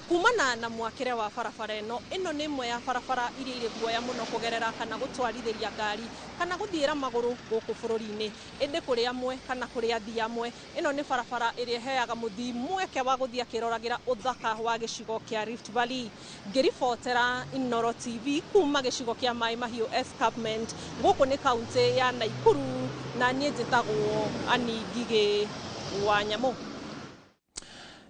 Kumana na mwakĩre wa barabara ĩno, ĩno nĩ ĩmwe ya barabara iria irĩ guoya mũno kũgerera kana gũtwarithĩria ngari kana gũthiĩra magũrũ gũkũ bũrũri-inĩ. Ĩndĩ kũrĩ amwe kana kũrĩ athii amwe, ĩno nĩ barabara ĩrĩa ĩheaga mũthii mweke wa gũthiĩ akĩroragĩra ũthaka wa gĩcigo kĩa Rift Valley. Ngĩribotera Inooro TV kuma gĩcigo kĩa Maĩ Mahiũ Escarpment, gũkũ nĩ kaũntĩ ya Naikuru, na niĩ njĩtagwo Annie Ngigĩ wa Nyamũ.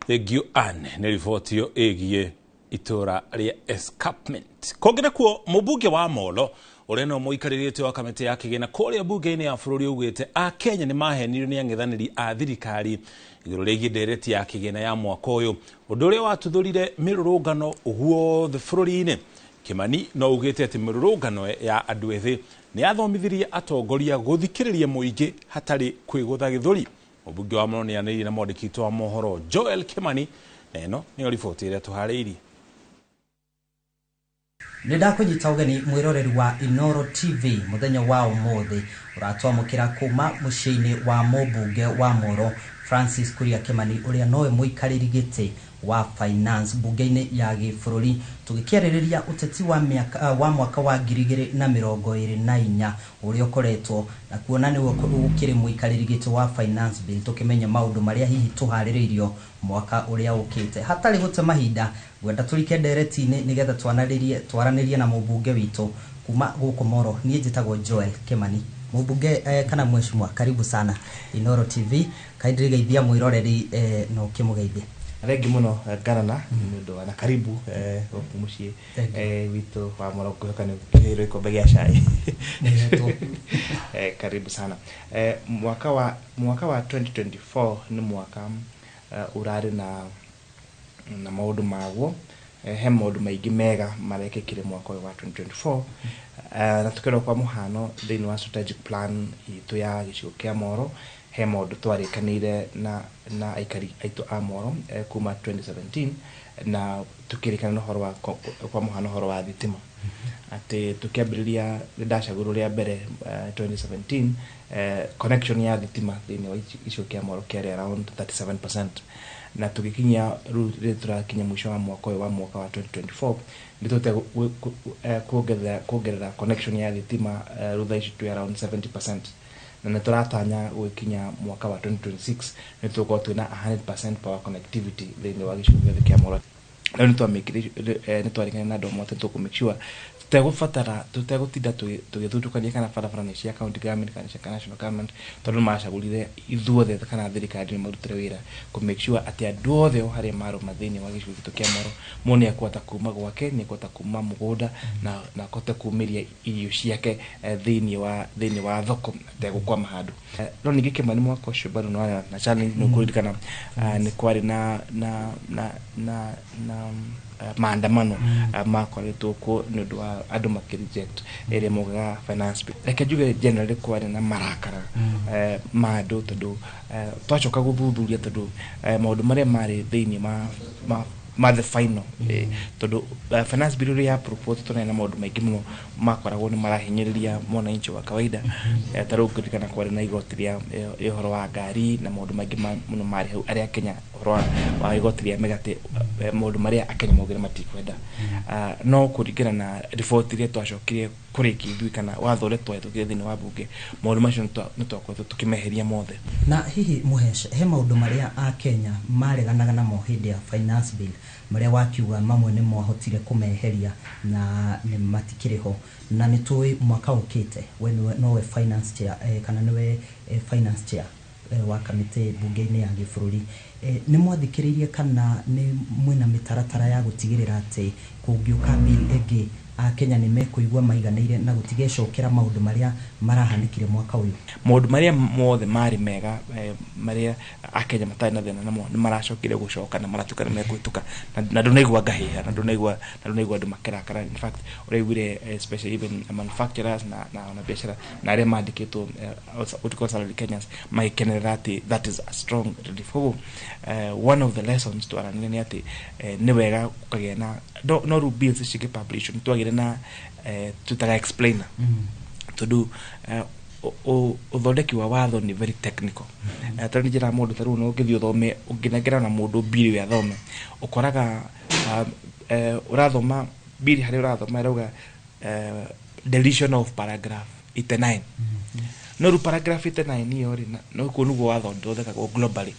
Thank you Anne nĩ riboti ĩyo ĩgiĩ itũra rĩa escarpment. Kũngĩ nakuo mũmbunge wa Molo ũrĩa no mũikarĩrĩte wa kamĩtĩ ya kĩgĩna kũrĩa mbunge-inĩ ya bũrũri augĩte Akenya nĩ mahenirio nĩ ang'ethanĩri a thirikari igũrũ rĩgiĩ ndereti ya kĩgĩna ya mwaka ũyũ, ũndũ ũrĩa watuthũrire mĩrũrũngano guothe bũrũri-inĩ. Kimani no augĩte atĩ mĩrũrũngano ya andũ ethĩ nĩ yathomithirie atongoria gũthikĩrĩria mũingĩ hatarĩ kwĩgũtha gĩthũri. Mũmbunge wa Molo nĩanĩrĩire na mwandĩki witũ wa mohoro Joel Kimani, na ĩno nĩyo riboti ĩrĩa tũharĩirie. Nĩ ndakũnyita ũgeni mwĩroreri wa Inooro TV mũthenya wa ũmũthĩ ũratwamũkĩra kuma mũciĩ-inĩ wa mũmbunge wa Molo Francis Kuria Kimani ũrĩa nowe mũikarĩri gĩtĩ wa finance mbunge-inĩ ya gĩbũrũri, tũgĩkĩarĩrĩria ũteti wa mĩaka wa mwaka wa 2024 ũrĩa ũkoretwo na kuona nĩwe ũkĩrĩ mũikarĩri gĩtĩ wa finance bill, tũkĩmenya maũndũ marĩa hihi tũharĩrĩirio mwaka ũrĩa ũkĩte. Hatarĩ gũte mahinda, ngwenda tũrike ndereti-inĩ nĩgetha twaranĩrie na mũmbunge witũ kuma gũkũ Molo. Niĩ njĩtagwo Joel Kimani. Mũmbunge kana mheshimiwa, karibu sana Inooro TV. Kaindirigeithia mwĩroreri na ũkĩmũgeithie. Thengi mũno Ngarana nĩ ũndũ wa na karibu gũkũ mũciĩ witũ wa Molo, ngwĩhoka nĩ ũkĩheirwo gĩkombe gĩa cai. Karibu sana. Mwaka wa 2024 nĩ mwaka ũrarĩ na maũndũ maguo. He maũndũ maingĩ mega marekĩkire mwaka ũyũ wa 2024, na tukĩrora kwa mũhano thĩinĩ wa strategic plan itũ ya gĩcigo kĩa Molo, he maũndũ twarĩkanĩire na aikari aitũ a Molo kuma 2017, na tukĩrĩkana na ũhoro wa kwa mũhano ũhoro wa thitima, atĩ tũkĩambĩrĩria ndacagũrwo rĩa mbere 2017, connection ya thitima thĩinĩ wa gĩcigo kĩa Molo kĩarĩ around 37%, na tũgĩkinyia rĩu rĩrĩa tũrakinya mũico wa mwaka ũyũ wa mwaka wa 2024, nĩ tũhote kuongerera connection ya thitima, rĩu thaa ici twĩ around 70%, na nĩ tũratanya gũgĩkinya mwaka wa 2026 nĩ tũgũkorwo twĩna 100% power connectivity thĩinĩ wa gĩcigo gĩothe kĩa Molo. Rĩu nĩ twarĩkanire na andũ amwe atĩ tũkũ make sure tũtegũbatara tũtegũtinda tũgĩthutũkania kana barabara nĩ cia county government kana cia national government, tondũ nĩ macagũrire ithuothe kana thirikari nĩ marutire wĩra kũ make sure atĩ andũ othe o harĩa marũma thĩinĩ wa gĩcigo gitũ kĩa Molo, mũndũ nĩ ekũhota kuma gwake, nĩ ekũhota kuma mũgũnda na ahote kumĩria irio ciake thĩinĩ wa thoko ategũkwama handũ. No ningĩ Kĩmani, mwaka ũcio bado nĩ warĩ na challenge, nĩ ũkũririkana nĩ kwarĩ na maandamano makoretwo kuo nĩ ũndũ wa andũ makĩ reject ĩrĩa maugaga finance bill. Reke njuge generally kwarĩ na marakara ma andũ, tondũ twacoka gũthuthuria, tondũ maũndũ marĩa marĩ thĩinĩ ma the final, tondũ finance bill ĩrĩa ya propose tũnarĩ na maũndũ maingĩ mũno makoragwo nĩ marahinyĩrĩria mwananchi wa kawaida. Ta rĩu ngũririkana kwarĩ na igoti rĩa ũhoro wa ngari na maũndũ maingĩ mũno marĩ hau arĩa Kenya, ũhoro wa igoti rĩa mĩgate, maũndũ marĩa Akenya maugire matikwenda. No kũringana na riboti ĩrĩa twacokire kũrĩkia ithuĩ kana watho ũrĩa twahĩtũkire thĩinĩ wa bunge, maũndũ macio nĩ twakoretwo tũkĩmeheria mothe. Na hihi Mũhesh, he maũndũ marĩa Akenya mareganaga namo hĩndĩ ya finance bill marĩa wakiuga mamwe nĩ mwahotire kũmeheria na nĩ matikĩrĩ ho, na nĩ tũĩ mwaka ũkĩte we nowe finance chair, kana nĩwe finance chair wa kamĩtĩ mbunge-inĩ ya gĩbũrũri, nĩ mwathikĩrĩirie kana nĩ mwĩna mĩtaratara ya gũtigĩrĩra atĩ kũngĩũka bill ĩngĩ Akenya nĩ mekũigua maiganĩire na gũtigecokera maũndũ marĩa marahanĩkire mwaka ũyũ? Maũndũ marĩa mothe marĩ mega, marĩa Akenya matarĩ na thĩna namo, nĩ maracokire gũcoka na maratuĩka nĩ mekũhĩtũka, na ndũnaigua ngahĩha, na ndũnaigua andũ makĩrakara. In fact, ũraiguire especially even manufacturers na biacara na arĩa mandĩkĩtwo, what you call salary Kenyans, magĩkenerera atĩ that is a strong relief. Koguo one of the lessons twaranire nĩ atĩ nĩ wega gũkagĩa na no rĩu bills ici cikĩ-publish nĩ twagĩire na twĩtaga explainer, tondũ ũthondeki wa watho nĩ very technical. Tondũ nĩ njĩraga mũndũ, ta rĩu no ũngĩthiĩ ũthome, ũngĩnengera na mũndũ bill ĩyo athome, ũkoraga ũrathoma bill harĩa ũrathoma ĩrauga deletion of paragraph 89, no rĩu paragraph 89 ĩyo rĩ, no kuo nĩguo watho ũthondekagwo globally.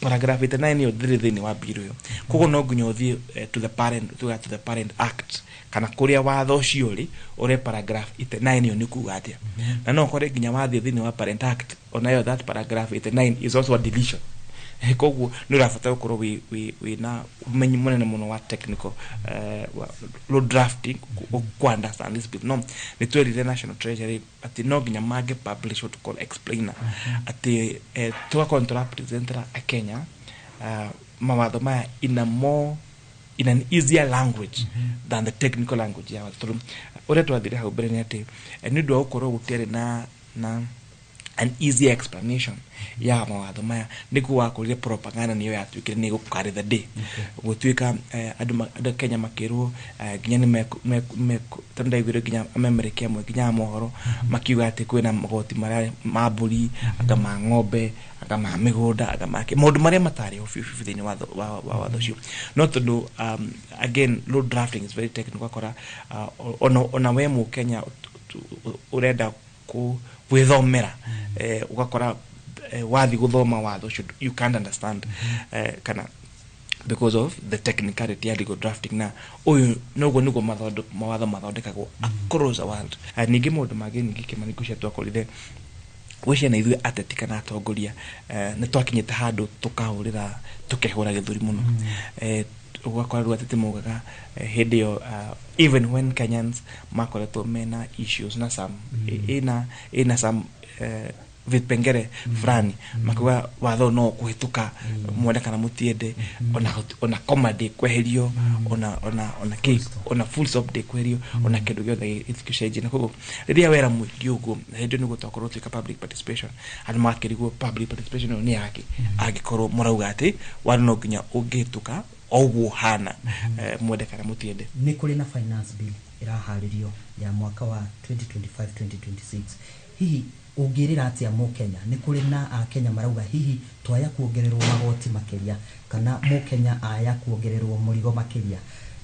Paragraph 89 ĩyo ndĩrĩ thĩinĩ wa bill ĩyo, koguo no nginya ũthiĩ to the parent, tuga to the parent act, kana kũrĩa watho ũcio ũrĩ, ũrĩa paragraph 89 ĩyo nĩ kuga atĩa. Na no ũkore nginya wathiĩ thĩinĩ wa parent act, onayo that paragraph 89 is also a deletion. Koguo nĩ ũrabatara gũkorwo wĩ na ũmenyi mũnene mũno wa technical wa law drafting ku understand this bill. No nĩ twerire National Treasury atĩ no nginya mangĩ publish what we call explainer, atĩ tũgakorwo nĩ tũrapresentera Akenya mawatho maya in an easier language than the technical language ya watho. Tondũ ũrĩa twathire hau mbere nĩ atĩ nĩ ũndũ wa gũkorwo gũtiarĩ na an easy explanation ya mawatho maya, nĩguo wakorire propaganda nĩyo yatuĩkire nĩ ĩgũ-carry the day. Gũtuĩka andũ a Kenya makĩrwo nginya nĩ tondũ ndaiguire nginya amemerekia amwe nginya a mohoro makiuga atĩ kwĩna magoti marĩa ma mbũri, anga ma ng'ombe, anga ma mĩgũnda, anga ma kĩ, maũndũ marĩa matarĩ ho biũ biũ thĩinĩ wa watho ũcio. No tondũ again, law drafting is very technical, ũgakora ona we Mũkenya ũrenda gwĩthomera, ũgakora wathi gũthoma watho ũcio, you can't understand kana because of the technicality ya legal drafting. Na ũyũ noguo nĩguo mawatho mathondekagwo across the world. Ningĩ maũndũ mangĩ ningĩ Kĩmani, ngwĩciria twakorire gwĩ ciana ithuĩ ateti kana atongoria nĩ twakinyĩte handũ tũkahũrĩra, tũkehũra gĩthũri mũno. Ũgakora rĩu ateti maugaga hĩndĩ ĩyo, even when Kenyans makoretwo mena issues na some ina some vipengere fulani, makiuga watho no kũhĩtũka mwende kana mũtiende, ona koma ndĩkweherio, ona kĩ, ona full stop ndĩkweherio, ona kĩndũ gĩothe gĩtigũcenjia. Na koguo rĩrĩa wera mũingĩ ũguo, hĩndĩ ĩyo nĩguo twakorwo twĩka public participation, andũ magakĩrigwo public participation ĩyo nĩ yake, angĩkorwo mũrauga atĩ watho no nginya ũngĩhĩtũka o ũguo ũhana, mwende kana mũtiende. Nĩ kũrĩ na finance bill ĩraharĩrio ya mwaka wa 2025-2026. Hihi ũngĩrĩra atĩa Mũkenya? Nĩ kũrĩ na Akenya marauga hihi twaya kuongererwo magoti makĩria, kana Mũkenya aya kuongererwo mũrigo makĩria.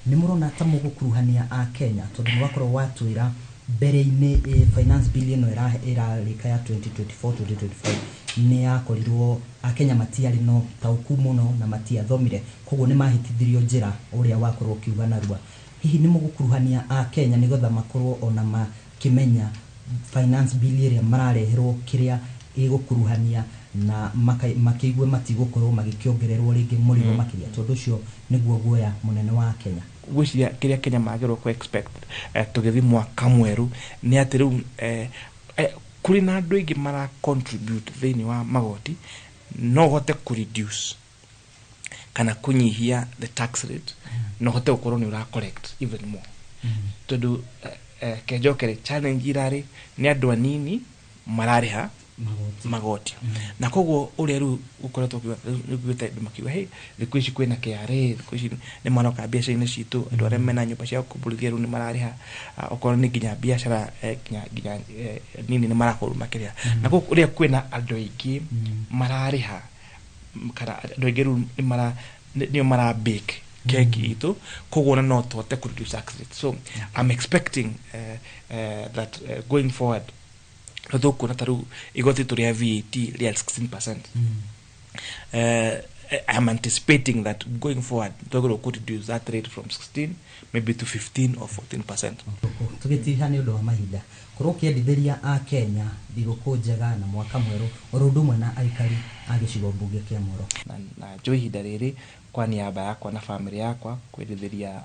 Nĩ mũrona ta mũgũkuruhania Akenya, tondũ nĩ wakorwo watwĩra mbere-inĩ finance bill ĩno ĩrarĩka ya 2024-2025 nĩ yakorirwo Akenya matiarĩ na ũtaũku mũno na matiathomire, koguo nĩ mahĩtithirio njĩra ũrĩa wakorwo ũkiuga narua. Hihi nĩ mũgũkuruhania Akenya nĩgetha makorwo ona makĩmenya finance bill ĩrĩa marareherwo kĩrĩa ĩgũkuruhania, na makĩigue matigũkorwo magĩkĩongererwo rĩngĩ mũrigo makĩria, tondũ ũcio nĩguo guoya mũnene wa Kenya? Ngwĩciria kĩrĩa Kenya magĩrĩirwo kũ expect tũgĩthiĩ mwaka mwerũ nĩ atĩ rĩu kũrĩ na andũ aingĩ mara contribute thĩinĩ wa magoti, no ũhote kũ reduce kana kũnyihia the tax rate, no ũhote gũkorwo nĩ ũra collect even more. Tondũ kenjokere challenge irarĩ nĩ andũ anini mararĩha magoti, na koguo ũrĩa rĩu ũkoretwo ũkiuga, andũ makiuga, hey, thikũ ici kwĩna KRA, thikũ ici nĩ maroka biacara-inĩ citũ, andũ arĩa mena nyũmba cia gũkomborithia rĩu nĩ mararĩha, okorwo nĩ nginya biacara nginya nini nĩ marakorwo makĩrĩha. Na koguo ũrĩa kwĩna andũ aingĩ mararĩha, kana andũ aingĩ rĩu nĩ mara nĩo mara bake keki itũ, koguo ona no tũhote kũ reduce tax rate. So I'm expecting that going forward no tũkuona ta rĩu igoti tũ rĩa VAT rĩa 16%. I'm anticipating that going forward twagĩrĩirwo kũ reduce that rate from 16 maybe to 15 or 14%. Tũgĩtiha nĩ ũndũ wa mahinda, korwo ũkĩendithĩria a Kenya thigũkũ njega na mwaka mwerũ, oro ũndũ ũmwe na aikari a gĩcigo mbunge kĩa Moro. Na njũĩ ihinda rĩrĩ kwa niaba yakwa na family yakwa kwendithĩria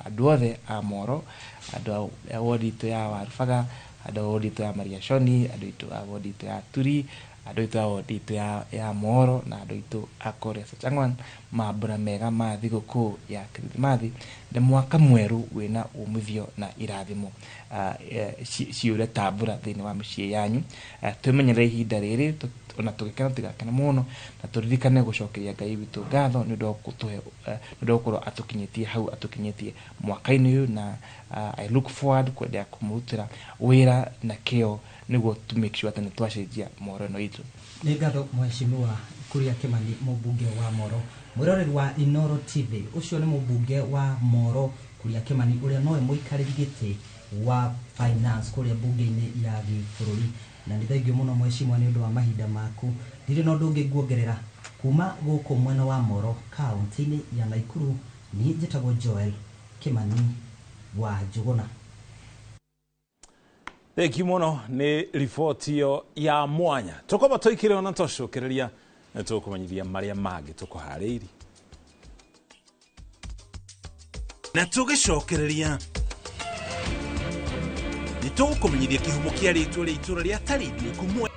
Andũ othe a Moro, andũ a wodi itũ ya Warubaga, andũ a wodi itũ ya Mariashoni, andũ itũ a wodi itũ ya Turi, andũ aitũ a wodi itũ ya Moro, na andũ aitũ a kũrĩa Sachangwan, mambura mega ma thigũkũ ya Kirithimathi na mwaka mwerũ wĩna umithio na irathimo ciure ta mbura thĩinĩ wa mĩciĩ yanyu. Twĩmenyerere ihinda rĩrĩ, ona tũgĩkena tũtigakene mũno, na tũririkane gũcokeria Ngai witũ ngatho nĩ ũndũ wa gũtũhe, nĩ ũndũ wa gũkorwo atũkinyĩtie hau atũkinyĩtie mwaka-inĩ ũyũ, na I look forward kwendelea kũmũrutĩra wĩra na kĩo nĩguo to make sure atĩ nĩ twacenjia Moro ĩno itũ. Nĩ ngatho Mheshimiwa Kuria Kimani, mũmbunge wa Moro. Mwĩroreri wa Inooro TV, ũcio nĩ mũmbunge wa Moro Kuria Kimani, ũrĩa nowe mũikarĩri gĩtĩ wa finance kũrĩa mbunge-inĩ ya gĩbũrũri. Na nĩ thengio mũno mheshimiwa nĩ ũndũ wa mahinda maku. Ndirĩ na ũndũ ũngĩ nguongerera kuma gũkũ mwena wa Moro kaunti-inĩ ya Nakuru. Niĩ njĩtagwo Joel Kimani wa Njuguna. Thengiũ mũno nĩ riboti ĩyo ya mwanya. Tũkwamba tũikire ona twacokereria nĩ tũkũmenyithia marĩa mangĩ tũkũharĩirie. Na tũgĩcokereria nĩ tũgũkũmenyithia kĩhumo kĩa rĩtwa rĩa itũra rĩa Tarinduĩku mwe.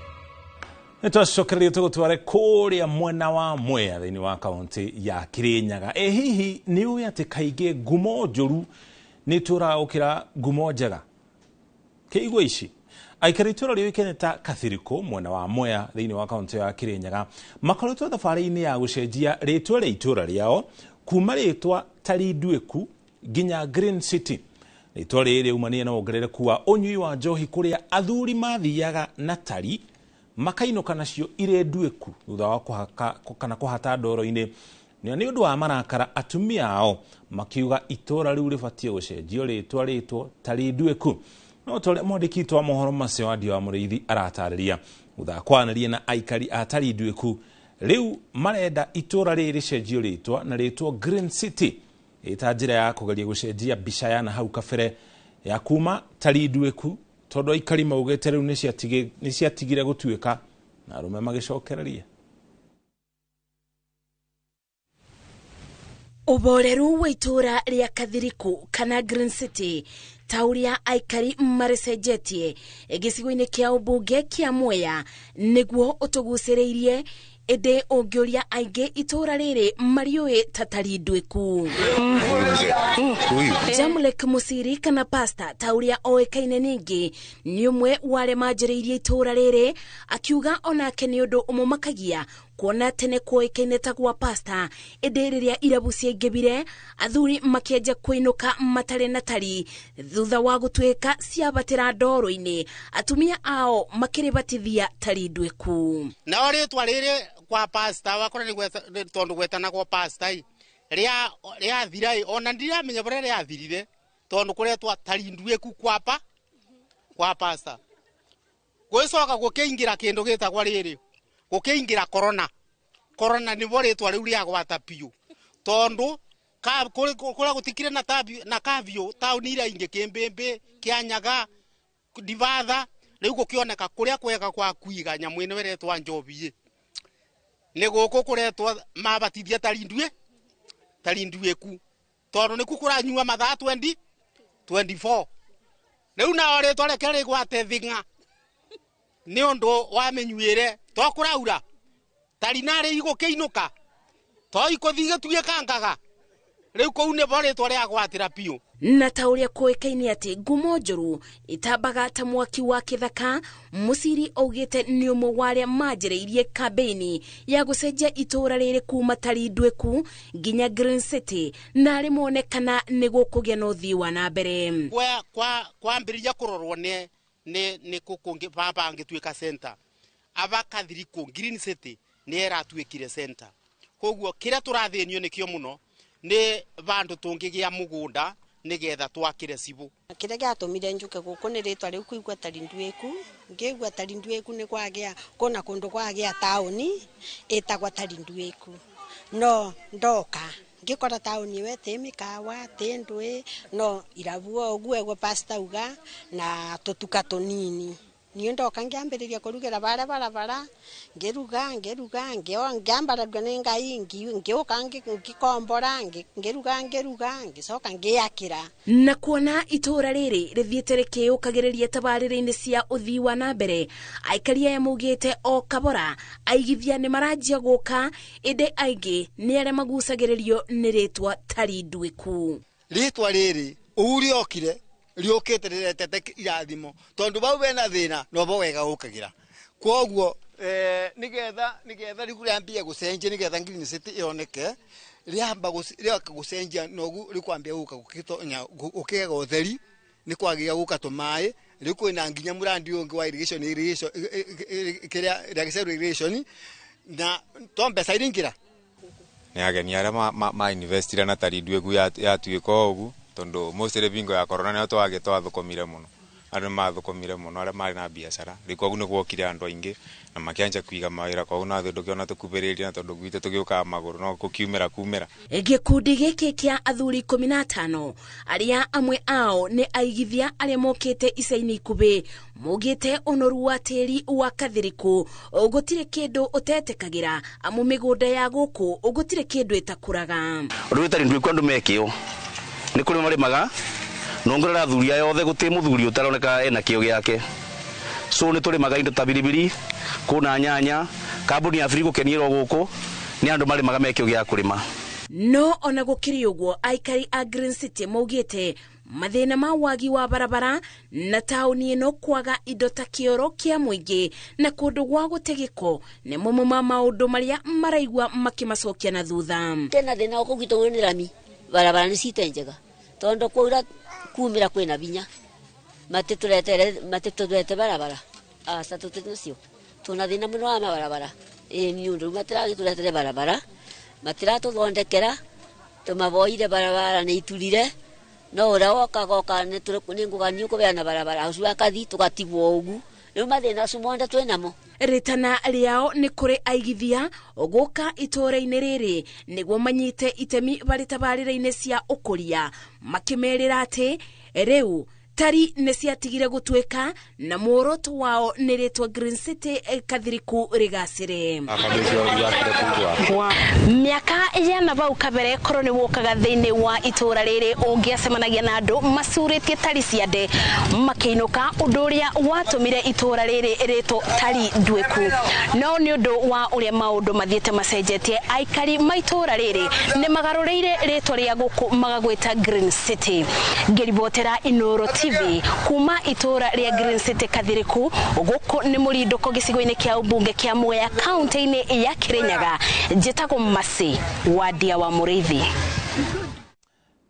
Nĩ twacokereria tũgũtware kũrĩa mwena wa Mwea thĩinĩ wa kaunti ya Kirinyaga. Ĩ hihi nĩ ũĩ atĩ kaingĩ ngumo njũru nĩ itũraga gũkĩra ngumo njega? Kĩigua ici, aikari itũra rĩũĩkaine ta Kathirikũ mwena wa Mwea thĩinĩ wa kaunti ya Kirinyaga makoretwo thabarĩ-inĩ ya gũcenjia rĩtwa rĩa itũra rĩao kuma rĩtwa Tarinduĩku nginya Green City. Rĩtwa rĩrĩ rĩaumanire na wongerereku wa ũnyui wa njohi kũrĩa athuri mathiaga na tari makainũka nacio irĩ nduĩku thutha wa kũhaka kana kũhata ndoro-inĩ. Nĩ ũndũ wa marakara atumia ao makiuga itũra rĩu rĩbatiĩ gũcenjio rĩtwa rĩtwo Tarinduĩku. No ta ũrĩa mwandĩki witũ wa mohoro macio Andy wa Mũrĩithi aratarĩria, thutha kwaranĩria na aikari a Tarinduĩku, rĩu marenda itũra rĩrĩ rĩcenjio rĩtwa na rĩtwo Green City ĩta njĩra ya kũgeria gũcenjia mbica ya na hau kabere ya kuma Tarinduĩku, tondũ aikari maugĩte rĩu nĩ ciatigire gũtuĩka na arũme magĩcokereria. Ũboreru wa itũra rĩa Kathiriku kana Green City ta ũrĩa aikari marĩcenjetie gĩcigo-inĩ kĩa ũmbunge kĩa Mwea nĩguo ũtũgucĩrĩirie, ĩndĩ ũngĩũria aingĩ itũra rĩrĩ mariũĩ ta Tarinduĩku. Jamlek Musiri kana Pasta ta ũrĩa oĩkaine ningĩ nĩ ũmwe wa arĩa manjĩrĩirie itũra rĩrĩ, akiuga onake nĩ ũndũ ũmũmakagia kuona tene kuoĩkaine ta gwa Pasta, ĩndĩ rĩrĩa irabu ciaingĩbire athuri makĩanjia kũinũka matarĩ na tari thutha wa gũtuĩka ciabatĩra ndoro-inĩ, atumia ao makĩrĩbatithia Tarinduĩku. Nao rĩtwa rĩrĩ kwa Pasta wakora nĩ tondũ gwetanagwo Pasta ĩ rĩathira ĩ, ona ndiramenya ũrĩa rĩathirire tondũ kũretwa Tarinduĩku kwa Pasta. Gwĩcoka gũkĩingĩra kĩndũ gĩtagwo rĩrĩ, gũkĩingĩra corona. Corona nĩbo rĩtwa rĩu rĩagwata biũ tondũ kũrĩa gũtikire na kavio taũni iria ingĩ Kĩmbĩmbĩ, Kĩanyaga, Ndivatha, rĩu gũkĩoneka kũrĩa kwega kwa kũiga nyamũ ĩno ĩretwa njobi ĩ nĩ gũkũ kũretwa mabatithia Tarinduĩku tondũ nĩkuo kũranyua mathaa 24. Rĩu nao rĩtwa reke rĩgwate thing'a nĩ ũndũ wa mĩnyuĩre, to kũraura tari narĩ igũkĩinũka to ikũthiĩ gĩtuĩkangaga, rĩu kũu nĩbo rĩtwa rĩagwatĩra biũ. Na ta ũrĩa kũĩkaine atĩ ngumo njũru itambaga ta mwaki wa kĩthaka, Musiri augĩte nĩ ũmwe wa arĩa manjĩrĩirie kambĩini ya gũcenjia itũra rĩrĩ kuma Tarinduĩku nginya Green City, na arĩ mone kana nĩ gũkũgĩa na ũthii wa na mbere. Kwambĩrĩria kũrorwo nĩ kũngĩ baba angĩtuĩka center aba Kathiriku Green City nĩ ĩratuĩkire center. Koguo kĩrĩa tũrathĩnio nĩkĩo mũno nĩ vandũ tũngĩgĩa mũgũnda nĩgetha twakĩre cibũ. Kĩrĩa gĩatũmire njũke gũkũ nĩ rĩtwa rĩu kũigua Tarinduĩku. Ngĩigua Tarinduĩku nĩ kwagĩa kũna kũndũ kwagĩa taũni ĩtagwa Tarinduĩku, no ndoka ngĩkora taũni ĩyo tĩ mĩkawa tĩ ndũĩ, no irabu o ũguo eguo Pasta uga na tũtuka tũnini. Niĩ ndoka ngĩambĩrĩria kũrugĩra barĩa barabara, ngĩruga ngĩruga, ngĩambararua nĩ Ngai, ngĩũka ngĩkombora, ngĩruga ngĩruga, ngĩcoka ngĩakĩra. Na kuona itũũra rĩrĩ rĩthiĩte rĩkĩyũkagĩrĩria tabarĩra-inĩ cia ũthii wa na mbere, aikari aya maugĩte o kabora aigithia nĩ maranjia gũka, ĩndĩ aingĩ nĩ arĩa magucagĩrĩrio nĩ rĩtwa Tarinduiku. Rĩtwa rĩrĩ ũu rĩokire rĩũkĩte rĩretete irathimo, tondũ bau bena thĩna nobo wega ũkagira. Kwoguo nigetha rĩu rĩambie gũcenjia, nigetha Green City ĩoneke, rĩamba rĩoka gũcenjia nogu rĩkwambia gũka gũkĩtonya gũkĩgega ũtheri, nĩ kwagĩa gũka tũmaĩ. Rĩu kwĩna nginya mũrandi ũngĩ wa irrigation kĩrĩa Rĩagĩceru irrigation, na to mbeca iringĩra. Nĩ ageni arĩa ma investire na Tarinduiku yatuĩka ũguo, tondũ mostly bingo ya corona nĩyo twathũkũmire mũno. Andũ nĩmathũkũmire mũno arĩa marĩ na biacara. Rĩu koguo nĩgwokire andũ aingĩ na makĩanjia kũiga mawĩra, koguo nathuĩ ndũkĩona tũkuhĩrĩirie, na tondũ gwitũ tũgĩũkaga magũrũ no gũkiumĩra kumĩra. Gĩkundi gĩkĩ kĩa athuri 15 arĩa amwe ao nĩ aigithia arĩa mokĩte ica-inĩ ikuhĩ, maugĩte ũnoru wa tĩri wa Kathiriku gũtirĩ kĩndũ ũtetekagĩra, amu mĩgũnda ya gũkũ gũtirĩ kĩndũ ĩtakũraga. Ũndũ wĩ Tarinduiku andũ mekĩo nĩ kũrĩ marĩmaga, nongorera athuri aya othe gũtirĩ mũthuri ũtaroneka ena kĩo gĩake. So nĩ tũrĩmaga indo ta biribiri, kwĩna nyanya, kambuni ya Free gũkenierwo gũkũ nĩ andũ marĩmaga mekĩo gĩa kũrĩma. No ona gũkĩrĩ ũguo, aikari a Green City maugĩte mathĩna ma wagi wa barabara na taũni ĩno kwaga indo ta kĩoro kĩa mũingĩ na kũndũ gwa gũte gĩko nĩ mamwe ma maũndũ marĩa maraigua makĩmacokia na thutha. Tena thĩna gũkũ gwitũ nĩ rami, barabara nĩ cite njega, tondũ kwaura kumĩra kwĩna binya, matitũrete barabara, aca tũtirĩ nacio, tũna thĩna mũno wa mabarabara. Ĩĩ nĩ ũndũ matiragĩtũretere barabara, matiratũthondekera, tũmaboire barabara nĩ iturire, no ũrĩa wokaga nĩ ngũgani ũkũbeana barabara ũcio akathi tũgatigwo ũgu. Rĩu mathĩna acio mothe twĩnamo. Rĩtana rĩao nĩ kũrĩ aigithia gũka itũũra-inĩ rĩrĩ nĩguo manyite itemi barĩ tabarĩra-inĩ cia ũkũria, makĩmerĩra atĩ rĩu tari nĩ ciatigire gũtuĩka na muoroto wao nĩ rĩtwa Green City Kathiriku rĩgacĩre. Mĩaka ya nabau kabere korwo nĩ wokaga thĩinĩ wa itũũra rĩrĩ ũngĩacemanagia na andũ macurĩtie tari cia nde makĩinũka, ũndũ ũrĩa watũmire itũũra rĩrĩ rĩtwo Tarinduiku. No nĩ ũndũ wa ũrĩa maũndũ mathiĩte macenjetie, aikari ma itũũra rĩrĩ nĩ magarũrĩire rĩtwa rĩa gũkũ magagwĩta Green City. Ngĩribotera Inooro TV kuma itũũra rĩa Green City Kathiriku, gũkũ nĩ mũrindũko gĩcigo-inĩ kĩa ũmbunge kĩa Mwea kaunti-inĩ ya Kirinyaga. Njĩtagwo Masi Wadia wa Mũrĩithi.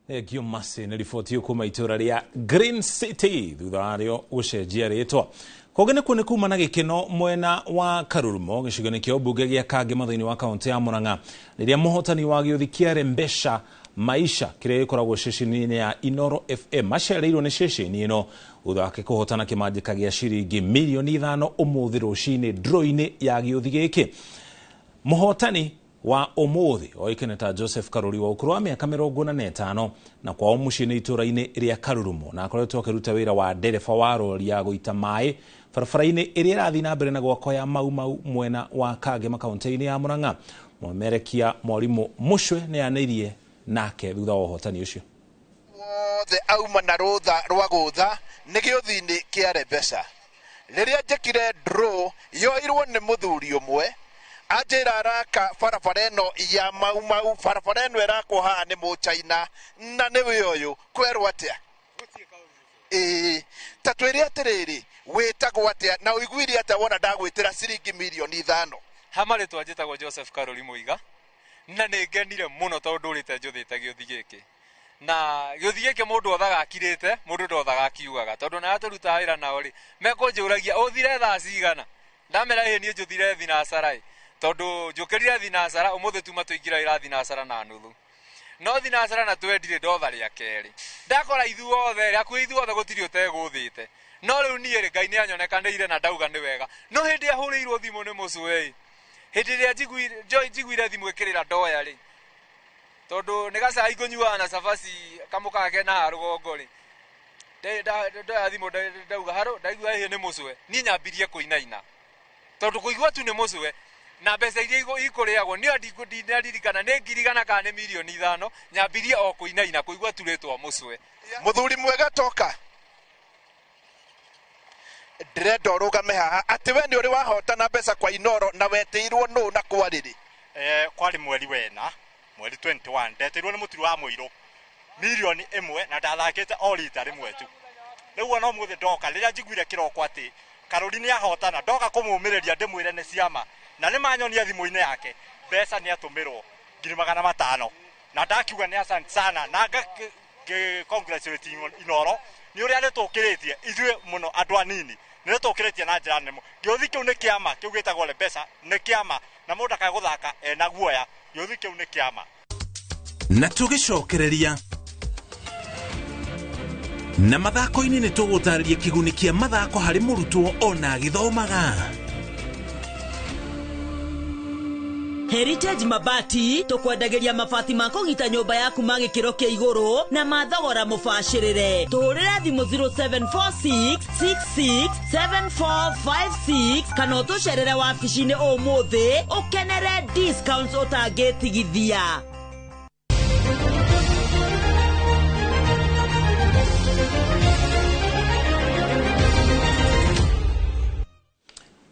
Thengio Masi nĩ riboti kuma itũũra rĩa Green City thutha warĩo gũcenjia rĩtwa. Kũngĩ nĩkuo nĩ kuma na gĩkeno mwena wa Karurumo gĩcigo-inĩ kĩa ũmbunge gĩa Kangema thĩinĩ wa kaunti ya Murang'a, rĩrĩa mũhotani wa gĩũthi kĩa Rembesha Maisha kĩrĩa gĩkoragwo ceceni-inĩ ya Inooro FM acereirwo nĩ ceceni ĩno thutha wake kũhotana kĩmanjĩka gĩa ciringi mirioni 5 ũmũthĩ rũcinĩ draw-inĩ ya gĩũthi gĩkĩ. Mũhotani wa ũmũthĩ oĩkaine ta Joseph Karuri wa ũkũrũ wa mĩaka 45 na kwao mũciĩ nĩ itũũra-inĩ rĩa Karurumo, na akoretwo akĩruta wĩra wa ndereba wa rori ya gũita maĩ barabara-inĩ ĩrĩa ĩrathiĩ na mbere na gwakwo ya Mau Mau mwena wa Kangema kaunti-inĩ ya Murang'a. Mũmerekia Mwarimũ Mũcwe nĩ anĩirie nake thutha wa ũhotani ũcio. Wothe auma na rũtha rwa gũtha nĩ gĩũthi-inĩ kĩa Rembesha. Rĩrĩa njĩkire draw yoirwo nĩ mũthuri ũmwe anjĩra araka barabara ĩno ya Mau Mau, barabara ĩno ĩrakwo haha nĩ mũchaina na nĩwe ũyũ kwerwo atĩa? Ĩĩ, ta twĩre atĩrĩrĩ, wĩtagwo atĩa na ũiguire atĩa wona ndagwĩtĩra ciringi mirioni 5? Ha marĩtwa njĩtagwo Joseph Karuri Muiga, na nĩ ngenire mũno tondũ ndũrĩte njũthĩte gĩũthi gĩkĩ. Na gĩũthi gĩkĩ mũndũ othaga akirĩte, mũndũ ndothaga akiugaga, tondũ na tũrutaga wĩra nao rĩ, mekũnjũragia ũthire thaa cigana, ndamera ĩĩ niĩ njũthire thinacara ĩ, tondũ njũkĩrire thinacara ũmũthĩ tuma tũingĩra wĩra thinacara na nuthu, no thinacara na twendire ndotha rĩa kerĩ, ndakora ithuothe hakuhĩ ithuothe gũtirĩ ũtegũthĩte, no rĩu niĩ rĩ Ngai nĩ anyonekanĩire na ndauga nĩ wega. No hĩndĩ ahũrĩirwo thimũ nĩ mũcwe ĩ, hĩndĩ ĩrĩa njiguire thimũ ĩkĩrĩra ndoya rĩ, tondũ nĩ gacai ngũnyuaga na cabaci kamũkaga kena haha rũgongo rĩ, Ndoya thimũ ndauga haro, ndaigua ĩhĩ nĩ mũcwe. Niĩ nyambirie kũinaina tondũ kũigua tu nĩ mũcwe na mbeca iria ikũrĩagwo niĩ ndinaririkana nĩ 100,000 kana nĩ 5 million. Nyambirie o kũinaina kũigua tu rĩtwa mũcwe. Muthuri mwega, toka, ndĩrenda ũrũgame haha atĩ we nĩ ũrĩ wahotana mbeca kwa Inoro na wetĩirwo nũ na kwarĩrĩ? Kwarĩ mweri wena, mweri 21, ndetĩirwo nĩ mũturi wa mũirũ 1 million na ndathakĩte o rita rĩmwe tu. Rĩu ona ũmũthĩ ndoka, rĩrĩa njiguire kĩroko atĩ Karũri nĩ ahotana, ndoka kũmũmĩrĩria ndĩmwĩre nĩ ciama na nĩ manyonia thimũ-inĩ yake mbeca nĩ atũmĩrwo 500,000, na ndakiuga nĩ asante sana na congratulate Inoro nĩ ũrĩa rĩtũkĩrĩtie ithuĩ mũno andũ anini, nĩ rĩtũkĩrĩtie na njĩra nene. Gĩũthi kĩu nĩ kĩama kĩu gĩtagwo Rebesa nĩ kĩama, na mũndũ akae gũthaka ena guoya. Gĩũthi kĩu nĩ kĩama. Na tũgĩcokereria na mathako-inĩ, nĩ tũgũtarĩria kĩguni kĩa mathako harĩ mũrutwo ona agĩthomaga. Heritage Mabati tũkwendagĩria mabati ma kũgita nyũmba yaku ma gĩkĩro kĩa igũrũ na ma thogora mũbacĩrĩre. Tũhũrĩre thimũ 0746667456 kana ũtũcerere wabici-inĩ ũmũthĩ ũkenere discounts ũtangĩtigithia.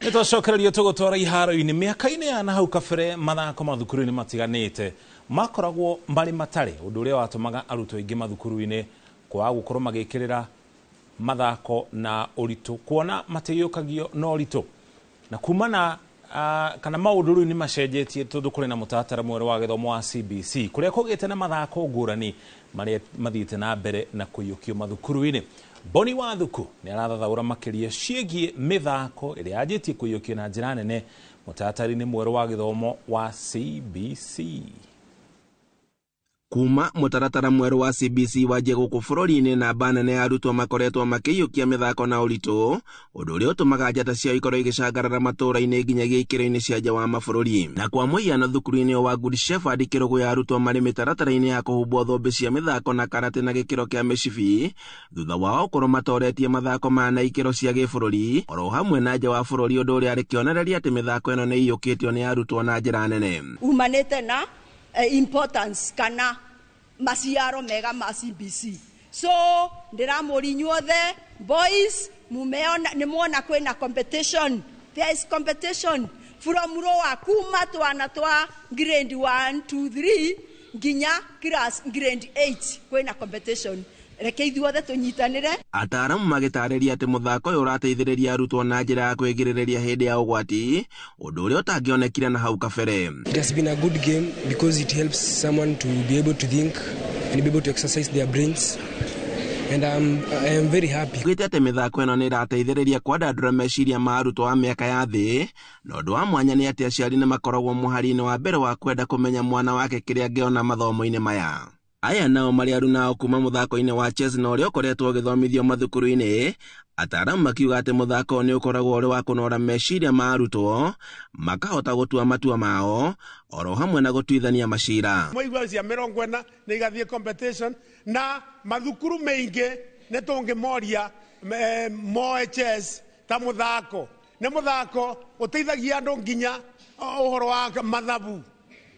Nĩ twacokereria tũgũtwara iharo-inĩ. Mĩaka-inĩ ya nahau kabere, mathako mathukuru-inĩ matiganĩte makoragwo marĩ matarĩ, ũndũ ũrĩa watũmaga arutwo aingĩ mathukuru-inĩ kwaga gũkorwo magĩkĩrĩra mathako na ũritũ, kuona matiyũkagio na ũritũ. Na kumana kana maũndũ rĩu nĩ macenjetie, tondũ kũrĩ na mũtaratara mwerũ wa gĩthomo wa CBC, kũrĩa kũgĩte na mathako ngũrani marĩa mathiĩte na mbere na kũiyũkio mathukuru-inĩ. Boni Wathuku nĩ arathathaũra makĩria ciĩgiĩ mĩthako ĩrĩa yanjĩtie kũiyũkio na njĩra nene mũtaratara-inĩ mwerũ wa gĩthomo wa CBC. Kuma mũtaratara mwerũ wa CBC wanjie gũkũ bũrũri-inĩ, namba nene ya arutwo makoretwo makĩiyũkia mĩthako na ũritũ, ũndũ ũrĩa ũtũmaga njata ciao ikorwo igĩcangarara matũũra-inĩ nginyagia ikĩro-inĩ cia nja wa mabũrũri. Na kwa mũhiano, thukuru-inĩ wa Good Shepherd Kĩrũgũya, arutwo marĩ mĩtaratara-inĩ ya kũhumbwo thũmbĩ cia mĩthako na karate na gĩkĩro kĩa mĩcibi, thutha wao gũkorwo matoretie mathako maya na ikĩro cia gĩbũrũri oro hamwe na nja wa bũrũri, ũndũ ũrĩa arĩ kĩonereria atĩ mĩthako ĩno nĩ ĩiyũkĩtio nĩ arutwo na njĩra nene. Umanĩte na importance kana maciaro mega ma CBC. So ndĩramũria inyuothe boys, mumeona nĩ muona kwĩna competition. There is competition from lower, kuma twana twa grade 1 2 3 nginya class grade 8, kwĩna competition. Reke ithuothe tũnyitanĩre. Ataaramu magĩtarĩria atĩ mũthako ũyũ ũrateithĩrĩria arutwo na njĩra ya kwĩgirĩrĩria hĩndĩ ya ũgwati, ũndũ ũrĩa ũtangĩonekire na hau kabere. It has been a good game because it helps someone to be able to think and be able to exercise their brains. And I am very happy. Ugĩte atĩ mĩthako ĩno nĩ ĩrateithĩrĩria kwandandũra meciria ma arutwo a mĩaka ya thĩ, na ũndũ wa mwanya nĩ atĩ aciari nĩ makoragwo mũhari-inĩ wa mbere wa kwenda kũmenya mwana wake kĩrĩa angĩona mathomo-inĩ maya. Aya nao marĩ arunao kuma mũthako-inĩ wa chess na ũrĩa ũkoretwo ũgĩthomithio mathukuru-inĩ, ataaramu makiuga atĩ mũthako ũyũ nĩ ũkoragwo ũrĩ wa kũnora meciria ma arutwo makahota gũtua matua mao oro hamwe na gũtuithania macira. Mwaigua cia 40 nĩ igathiĩ competition na mathukuru maingĩ nĩ tũngĩmoria moe chess ta mũthako. Nĩ mũthako ũteithagia andũ nginya ũhoro wa mathabu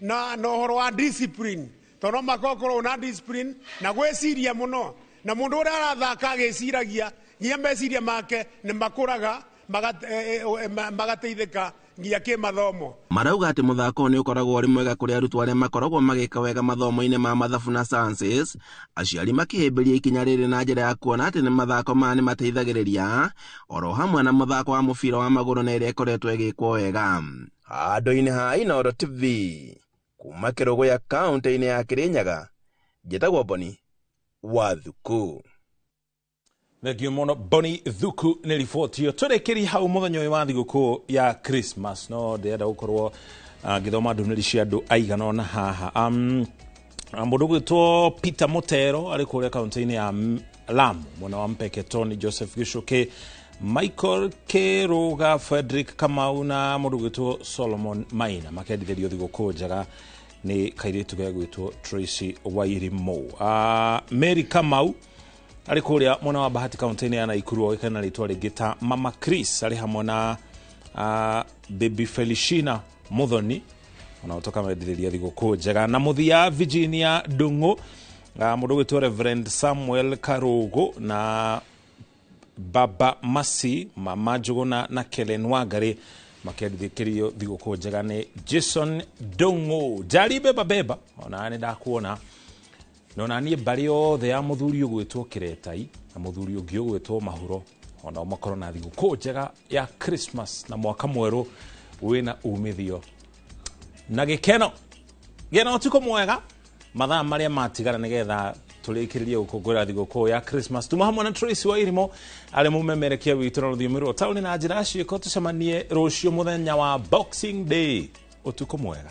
na ũhoro wa discipline, tondũ no maka ũkorwo na discipline na gwĩciria mũno, na mũndũ ũrĩa arathaka agĩciragia nginya meciria make nĩ makũraga, magateithĩka nginya kĩmathomo. Marauga atĩ mũthako ũyũ nĩ ũkoragwo ũrĩ mwega kũrĩ arutwo arĩa makoragwo magĩka wega mathomo-inĩ ma mathabu na sciences, aciari makĩhĩmbĩria ikinya rĩrĩ na njĩra ya kuona atĩ nĩ mathako maya nĩ mateithagĩrĩria oro hamwe na mũthako wa mũbira wa magũrũ na ĩrĩa ĩkoretwo ĩgĩkwo wega. Handũ-inĩ ha Inooro TV kuma Kĩrũgũya, kaũntĩ-inĩ ya Kĩrĩnyaga, njĩtagwo Boni Wathuku. Thengiũ mũno Boni Thuku nĩ riboti ĩyo. Tũrĩkĩrie hau mũthenya ũyũ wa thigũkũ ya Christmas, no ndĩrenda gũkorwo ngĩthoma ndũmĩrĩri cia andũ aigana ũna haha. Mũndũ ũgwĩtwo Peter Mutero arĩ kũrĩa kaũntĩ-inĩ ya Lamu, mwena wa Mpeketoni, Joseph Gĩcũkĩ, Michael Kĩrũga, Frederick Kamau na mũndũ ũgwĩtwo Solomon Maina makendithĩrio thigũkũ njega nĩ kairĩtu gegwĩtwo Tracy Wairimu. Mary Kamau Arĩ kũrĩa mwena wa Bahati kaunti-inĩ ya Naikuru, oĩkaine na rĩtwa rĩngĩ ta Mama Chris, arĩ hamwe na Baby Felicina Muthoni, ona tũkamendithĩria thigũkũ njega. Na mũthia Virginia Ndung'u, mũndũ ũgwĩtwo Reverend Samuel Karugu na Baba Masi, Mama Njuguna na Kellen Wangari makendithĩkĩrio thigũkũ njega nĩ Jason Ndung'u. Njari beba beba, ona nĩ ndakuona na niĩ mbarĩ yothe ya mũthuri ũgwĩtwo Kĩretai na mũthuri ũngĩ ũgwĩtwo Mahuro, onao makorwo na thigũkũ njega ya Christmas na mwaka mwerũ wĩna umithio na gĩkeno. Gĩa na ũtukũ mwega mathaa marĩa matigara nĩgetha tũrĩkĩrĩrie gũkũngũĩra thigũkũ ya Christmas. Tuma hamwe na Tracy wa Irimo arĩ mũmemerekia witũ na rũthiomi rwa taũni na njĩra ya ciĩko. Tũcemanie rũciũ mũthenya wa Boxing Day. Ũtukũ mwega.